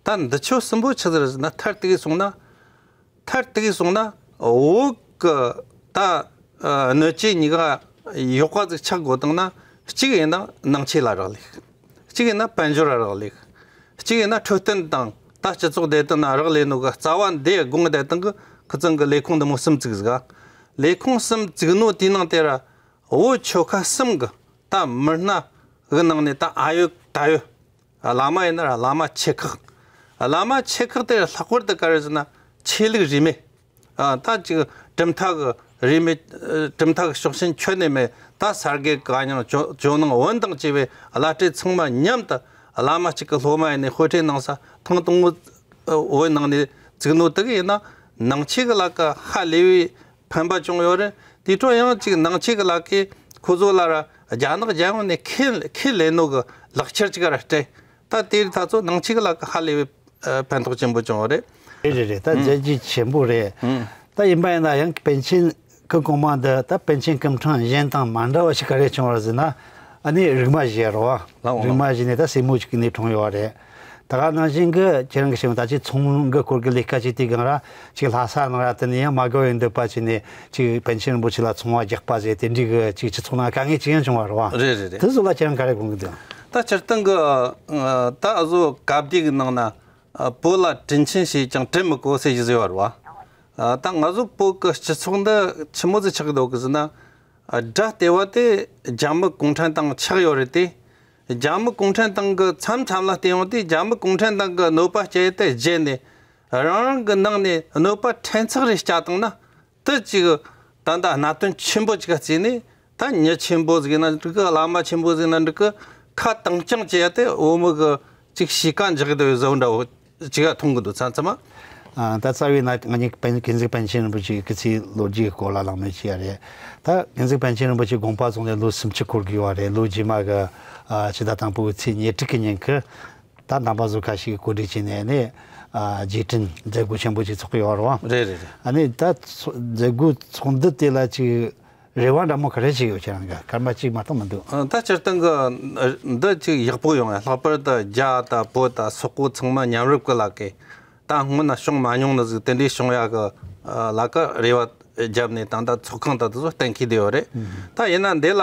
ད་འདི་ཆོ་གསུམ་པོ་ཆི་ཟིག་རེད་ཟེར་ན། མཐར་གཏུགས་སོང་ན། མཐར་གཏུགས་སོང་ན་བོད་ཀྱི་ད་ཨ་སྣོད་བཅུད་གཉིས་ཀ་ཡག་པ་ཟིག་ཆགས་དགོས་བཏང་ན། གཅིག་ཡིན་ན་ནང་ཆོས་ལ་རག་ལས། གཅིག་ཡིན་ན་དཔལ་འབྱོར་ལ་རག་ལས། གཅིག་ཡིན་ན་འཕྲོད་བསྟེན་དང་ད་སྤྱི་ཚོགས་བདེ་དོན་ན་རག་ལས་ནོ་གི་རྩ་བ་འདི་དགོངས་བསྡད་བཏང་གི་ཁི་ཚང་གི་ལས་ཁུངས་འདི་མོ་གསུམ་བཙུགས་ཟིག་ལས་ཁུངས་གསུམ་བཙུགས་ནོ་དེའི་ནང་དེ་ར་བོད་ཆོལ་ཁ་གསུམ་གི་ད་མི་སྣ་གི་ནང་ནས་ད་ཨ་ཡོད་ད་ཡོད། བླ་མ་ཡིན་ན་ར་བླ་མ་ཆེ་ཁག་བླ་མ་ཆེ་ཁག་དེ་ལྷག་པར་དུ་ག་རེ་ཟེར་ན་ཆོས་ལུགས་རིས་མེད། ཨ་ད་ཅིག་གྲུབ་མཐའ་གི་རིས་མེད། ཨ་གྲུབ་མཐའ་གི་ཕྱོགས་ཞེན་ཁྱོན་ནས་མེད། ད་ས་དགེ་བཀའ་རྙིང་ཇོ་ཇོ་ནང་བོན་དང་བཅས་པའི་བླ་སྤྲུལ་ཚང་མ་མཉམ་དུ་བླ་མ་གཅིག་གི་སློབ་མ་ཡིན་ནས་དཔེ་ཁྲིད་གནང་ས་ཐེངས་དང་པོ་བོད་ནང་ནས་བཙུགས་ནོ་དེ་གི་ཡིན་ན། ནང་ཆོས་གི་ལ་ཀ་ཧ་ལས་པའི་ཕན་པ་བྱུང་ཡོད་རེད། དེ་འཕྲོ་ཡང་ཅིག་ནང་ཆོས་ཀྱི་ལ་ཀའི་ཁོ་ཚོ་ལ་ར་རྒྱ་ནག་རྒྱལ་ཡོངས་ནས་ཁས་ཁས་ལེན་ནོ་གི་ལག་ཁྱེར་ཅིག་ར་སྤྲད། ད་དེ་རིགས་ད་ཚོ་ནང་ཆོས་ཀྱི་ལ་ཀ་ཧ་ལས་པའི་ཨ་ཕན་ཐོགས་ཆེན་པོ་བྱུང་བ་རེད། རེད་རེད་རེད། ད་ཨང་མཛད་རྗེས་ཆེན་པོ་རེད། ཨང་། ད་ཡིན་པ་ཡིན་ན་ཡང་པཎ་ཆེན་སྐུ་གོང་མ་འདི་ད་པཎ་ཆེན་སྐུ་ཕྲེང་གཞན་དང་མ་འདྲ་བ་ཞིག་ག་རེ་བྱུང་བ་ཟེར་ན། ཨ་ནི་རིག་མ་བཞེས་རོ། ལགས་འོང་། རིག་མ་བཞེས་ནས་ད་སྲས་མོ་གཅིག་གི་ནས་འཁྲུངས་ཡོད་རེད། ད་ག་ནང་བཞིན་གྱི་ཁྱེད་རང་གི་བཤད་པ་ད་ཅིག་ཚོང་གི་སྐོར་གྱི་ལས་ཀ་ཅིག་དེ་སྒང་ར་ཅིག་ལྷ་ས་ནང་ར་དེ་ནས་ཡང་མ་དགའ་བའི་འདོད་པ་བྱས་ནས་ཅིག་པཎ་ཆེན་རིན་པོ་ཆེ་ལ་ཚོང་བ་རྒྱག་པ་ཟེར་དེ་འདྲའི་གི་ཅིག་སྤྱི་ཚོགས་ནང་དཀའ་ངལ་ཅིག་ཡང་བྱུང་བ་རེད་བ། རེད་རེད་རེད། དེ་ཚོ་ལ་ཁྱེད་རང་ག་རེ་དགོངས་ཀྱི་འདུག་ད་སྤྱིར་བཏང་གི་ད་གཟོད་བཀའ་བརྒྱུད་ཀྱི་ནང་ན་བོད་ལ་དྲིན་ཆེན་བྱས་ཀྱང་དྲིན་མི་གོ་ཟེར་གྱི་ཟེར་བ་རེད་བ། ད་ང་ཚོ་བོད་ཀྱི་སྤྱི་ཚོགས་འདི་ཆི་མོ་ཟིག་ཆགས་ཀྱི་འདུག་གི་ཟེར་ན། དགྲ་ལྟེ་བ་དེ་རྒྱ་མི་གུང་ཁྲན་ཏང་ཆགས་ཡོད་རེད་དེ། རྒྱ་མི་གུང་ཁྲན་ཏང་གི་མཚམས་མཚམས་ལ་བལྟས་ཡོང་དུས་རྒྱ་མི་གུང་ཁྲན་ཏང་གི་གནོད་པ་སྐྱེལ་ཡས་དེ་བརྗེད་ནས། རང་རང་གི་ནང་ནས་གནོད་པ་ཕྲན་ཚེགས་རེ་བསྐྱལ་བཏང་ན། དེ་ཅིག་ད་ལྟ་གནད་དོན་ཆེན་པོ་ཅིག་བརྩིས་ནས། ད་མྱི་ཆེན་པོ་ཟིག་ཡིན་ན་འགྲིག་གི། བླ་མ་ཆེན་པོ་ཟིག་ཡིན་ན་འགྲིག་གི། ཁ་དྭངས་བསྐྱངས་བྱས་ཡ་དེ་བོད་མི་གི་ཅིག་གཤིས་ཀ་འཇགས་ཀྱི་འདུག་བཟོ་འདྲ་བོ་ཅིག་ཡ་མཐོང་གི་འདུག་མཚམས་མཚམས། ཨ། ད་རྩ་བའི་ནང་ང་གཉིས་དཔལ་དགེ་འཛུགས་པཎ་ཆེན་རིན་པོ་ཆེའི་སྐུ་ཚེའི་ལོ་རྒྱུས་སྐོར་ལ་གླེང་མོལ་བྱས་ཡ་རེད། ད་དགེ་འཛུགས་པཎ་ཆེན་རིན་པོ་ཆེ་དགོངས་པ་རྫོགས་ནས་ལོ་སུམ་ཅུ་འཁོར་གི་ཡོད་རེད། ལོ་རྗེས་མ་གི་ཨ་ཕྱི་ཟླ་དང་པོའི་ཚེས་ཉེར་དྲུག་གི་ཉིན་གྱི་ད་རྣམ་པ་ཚོ་ཁ་ཤས་ཀྱིས་གོ་སྒྲིག་བྱས་ནས་ནས་ཨ་རྗེས་དྲན་མཛད་སྒོ་ཆེན་པོ་ཅིག་ཚོགས་ཀྱི་ཡོད་རེད་བ། རེད་རེད་རེད། ཨ་ནི་ད་ཚོ་མཛད་སྒོ་ཚོགས་འདུ་དེ་ལ་ཅིག་རེ་བ་འདྲ་མོ་ག་རེ་བྱེད་ཡོད། ཁྱེད་རང་གི་སྐར་མ་གཅིག་མ་གཏོགས་མི་འདུག་ཨ། ད་སྤྱིར་བཏང་གི་འདི་ཅིག་ཡག་པོ་ཡོང་ཡ། ལྷག་པར་དུ་རྒྱ་དང་བོད་དང་སོག་པོ་ཚང་མ་མཉམ་རུབ་ཀྱི་ལ་ཀའི་ད་སྔོན་ན་བྱུང་མ་མྱོང་ནི་ཟིག་དེ་འདྲའི་བྱུང་ཡ་གི་ལ་ཀ་རེ་བ་བརྒྱབ་ནས་ད་ལྟ་ཚོགས་ཁང་དང་དེ་ཚོ་གཏན་འཁེལ་བསྡད་ཡོད་རེད། ཨུ་ཧུ། ད་ཡིན་ན་འདི་ལ་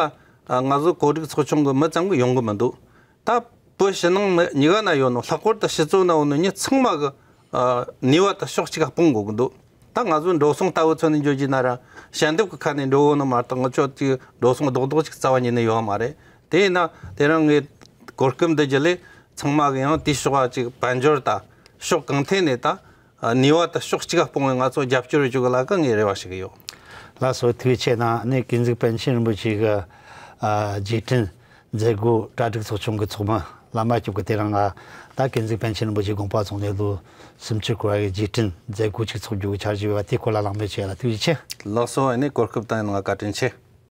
ང་ཚོ་གོ་སྒྲིག་ཚོགས་ཆུང་གི་མི་ཙམ་གྱིས་ཡོང་གི་མི་འདུག་ད་ བོད་ཕྱི་ནང་མི་གཉིས་ཀ་ན་ཡོད་ནོ། ལྷག་པར་དུ་ཕྱི་ཚོ་ན་ཡོད་ནོ་མི་ཚང་མ་གི་ཨ་ནུས་པ་དེ་ཕྱོགས་གཅིག་ག་སྤུངས་དགོས་ཀྱི་འདུག། ད་ང་ཚོ་འགྲོ་སོང་ལྟ་བུ་མཚོན་ནས་འཇོག་རྒྱུ་ན་ར་ཞལ་འདེབས་ཀྱི་ཁ་ནས་འགྲོ་གོ་ནི་མ་གཏོགས། ང་ཚོ་ཅིག་འགྲོ་སོང་རྡོག་རྡོག་ཅིག་རྩ་བ་ཉིད་ནས་ཡོད་མ་རེད། དེ་ཡིན་ན་དེ་རིང་ངས་གོ་སྐབས་འདི་བརྒྱུད་ལས་ཚང་མ་གི་ཡང་དེའི་ཕྱོགས་ལ་ཅིག་དཔལ་འབྱོར་དང་ཕྱོགས་གང་ཐད་ནས་ད་ནུས་པ་དེ་ཕྱོགས་གཅིག་ག་སྤུངས་ནས་ང་ཚོ་རྒྱབ་སྐྱོར་བྱེད་དགོས་ལ་ཀ་ངས་རེ་བ་ཞུ་གི་ཡོད། ལགས་སོ། ཐུགས་རྗེ་ཆེ་གནང་། ནས་ཀུན་གཟིགས་པཎ་ཆེན་རིན་པོ་ཆེ་གི་ཨ་རྗེས་དྲན་མཛད་སྒོ་གྲ་སྒྲིག་ཚོགས་ཆུང་གི་ཚོགས་མི་བླ་མ་སྐྱབས་ཀྱིས་དེ་རིང་ང་ད་ཀུན་གཟིགས་པཎ་ཆེན་རིན་པོ་ཆེ་དགོངས་པ་རྫོགས་ནས་ལོ་སུམ་ཅུ་འཁོར་བ་གི་རྗེས་དྲན་མཛད་སྒོ་ཅིག་ཚོགས་རྒྱུ་གི་འཆར་གཞི་ཡོད་པ་དེའི་སྐོར་ལ་གླེང་མོལ་བྱས་ལ་ཐུགས་རྗེ་ཆེ། ལགས་སོ། ཨ་ནི་གོ་སྐབས་བཏང་ཡོད་ནོ་ལ་བཀའ་དྲིན་ཆེ།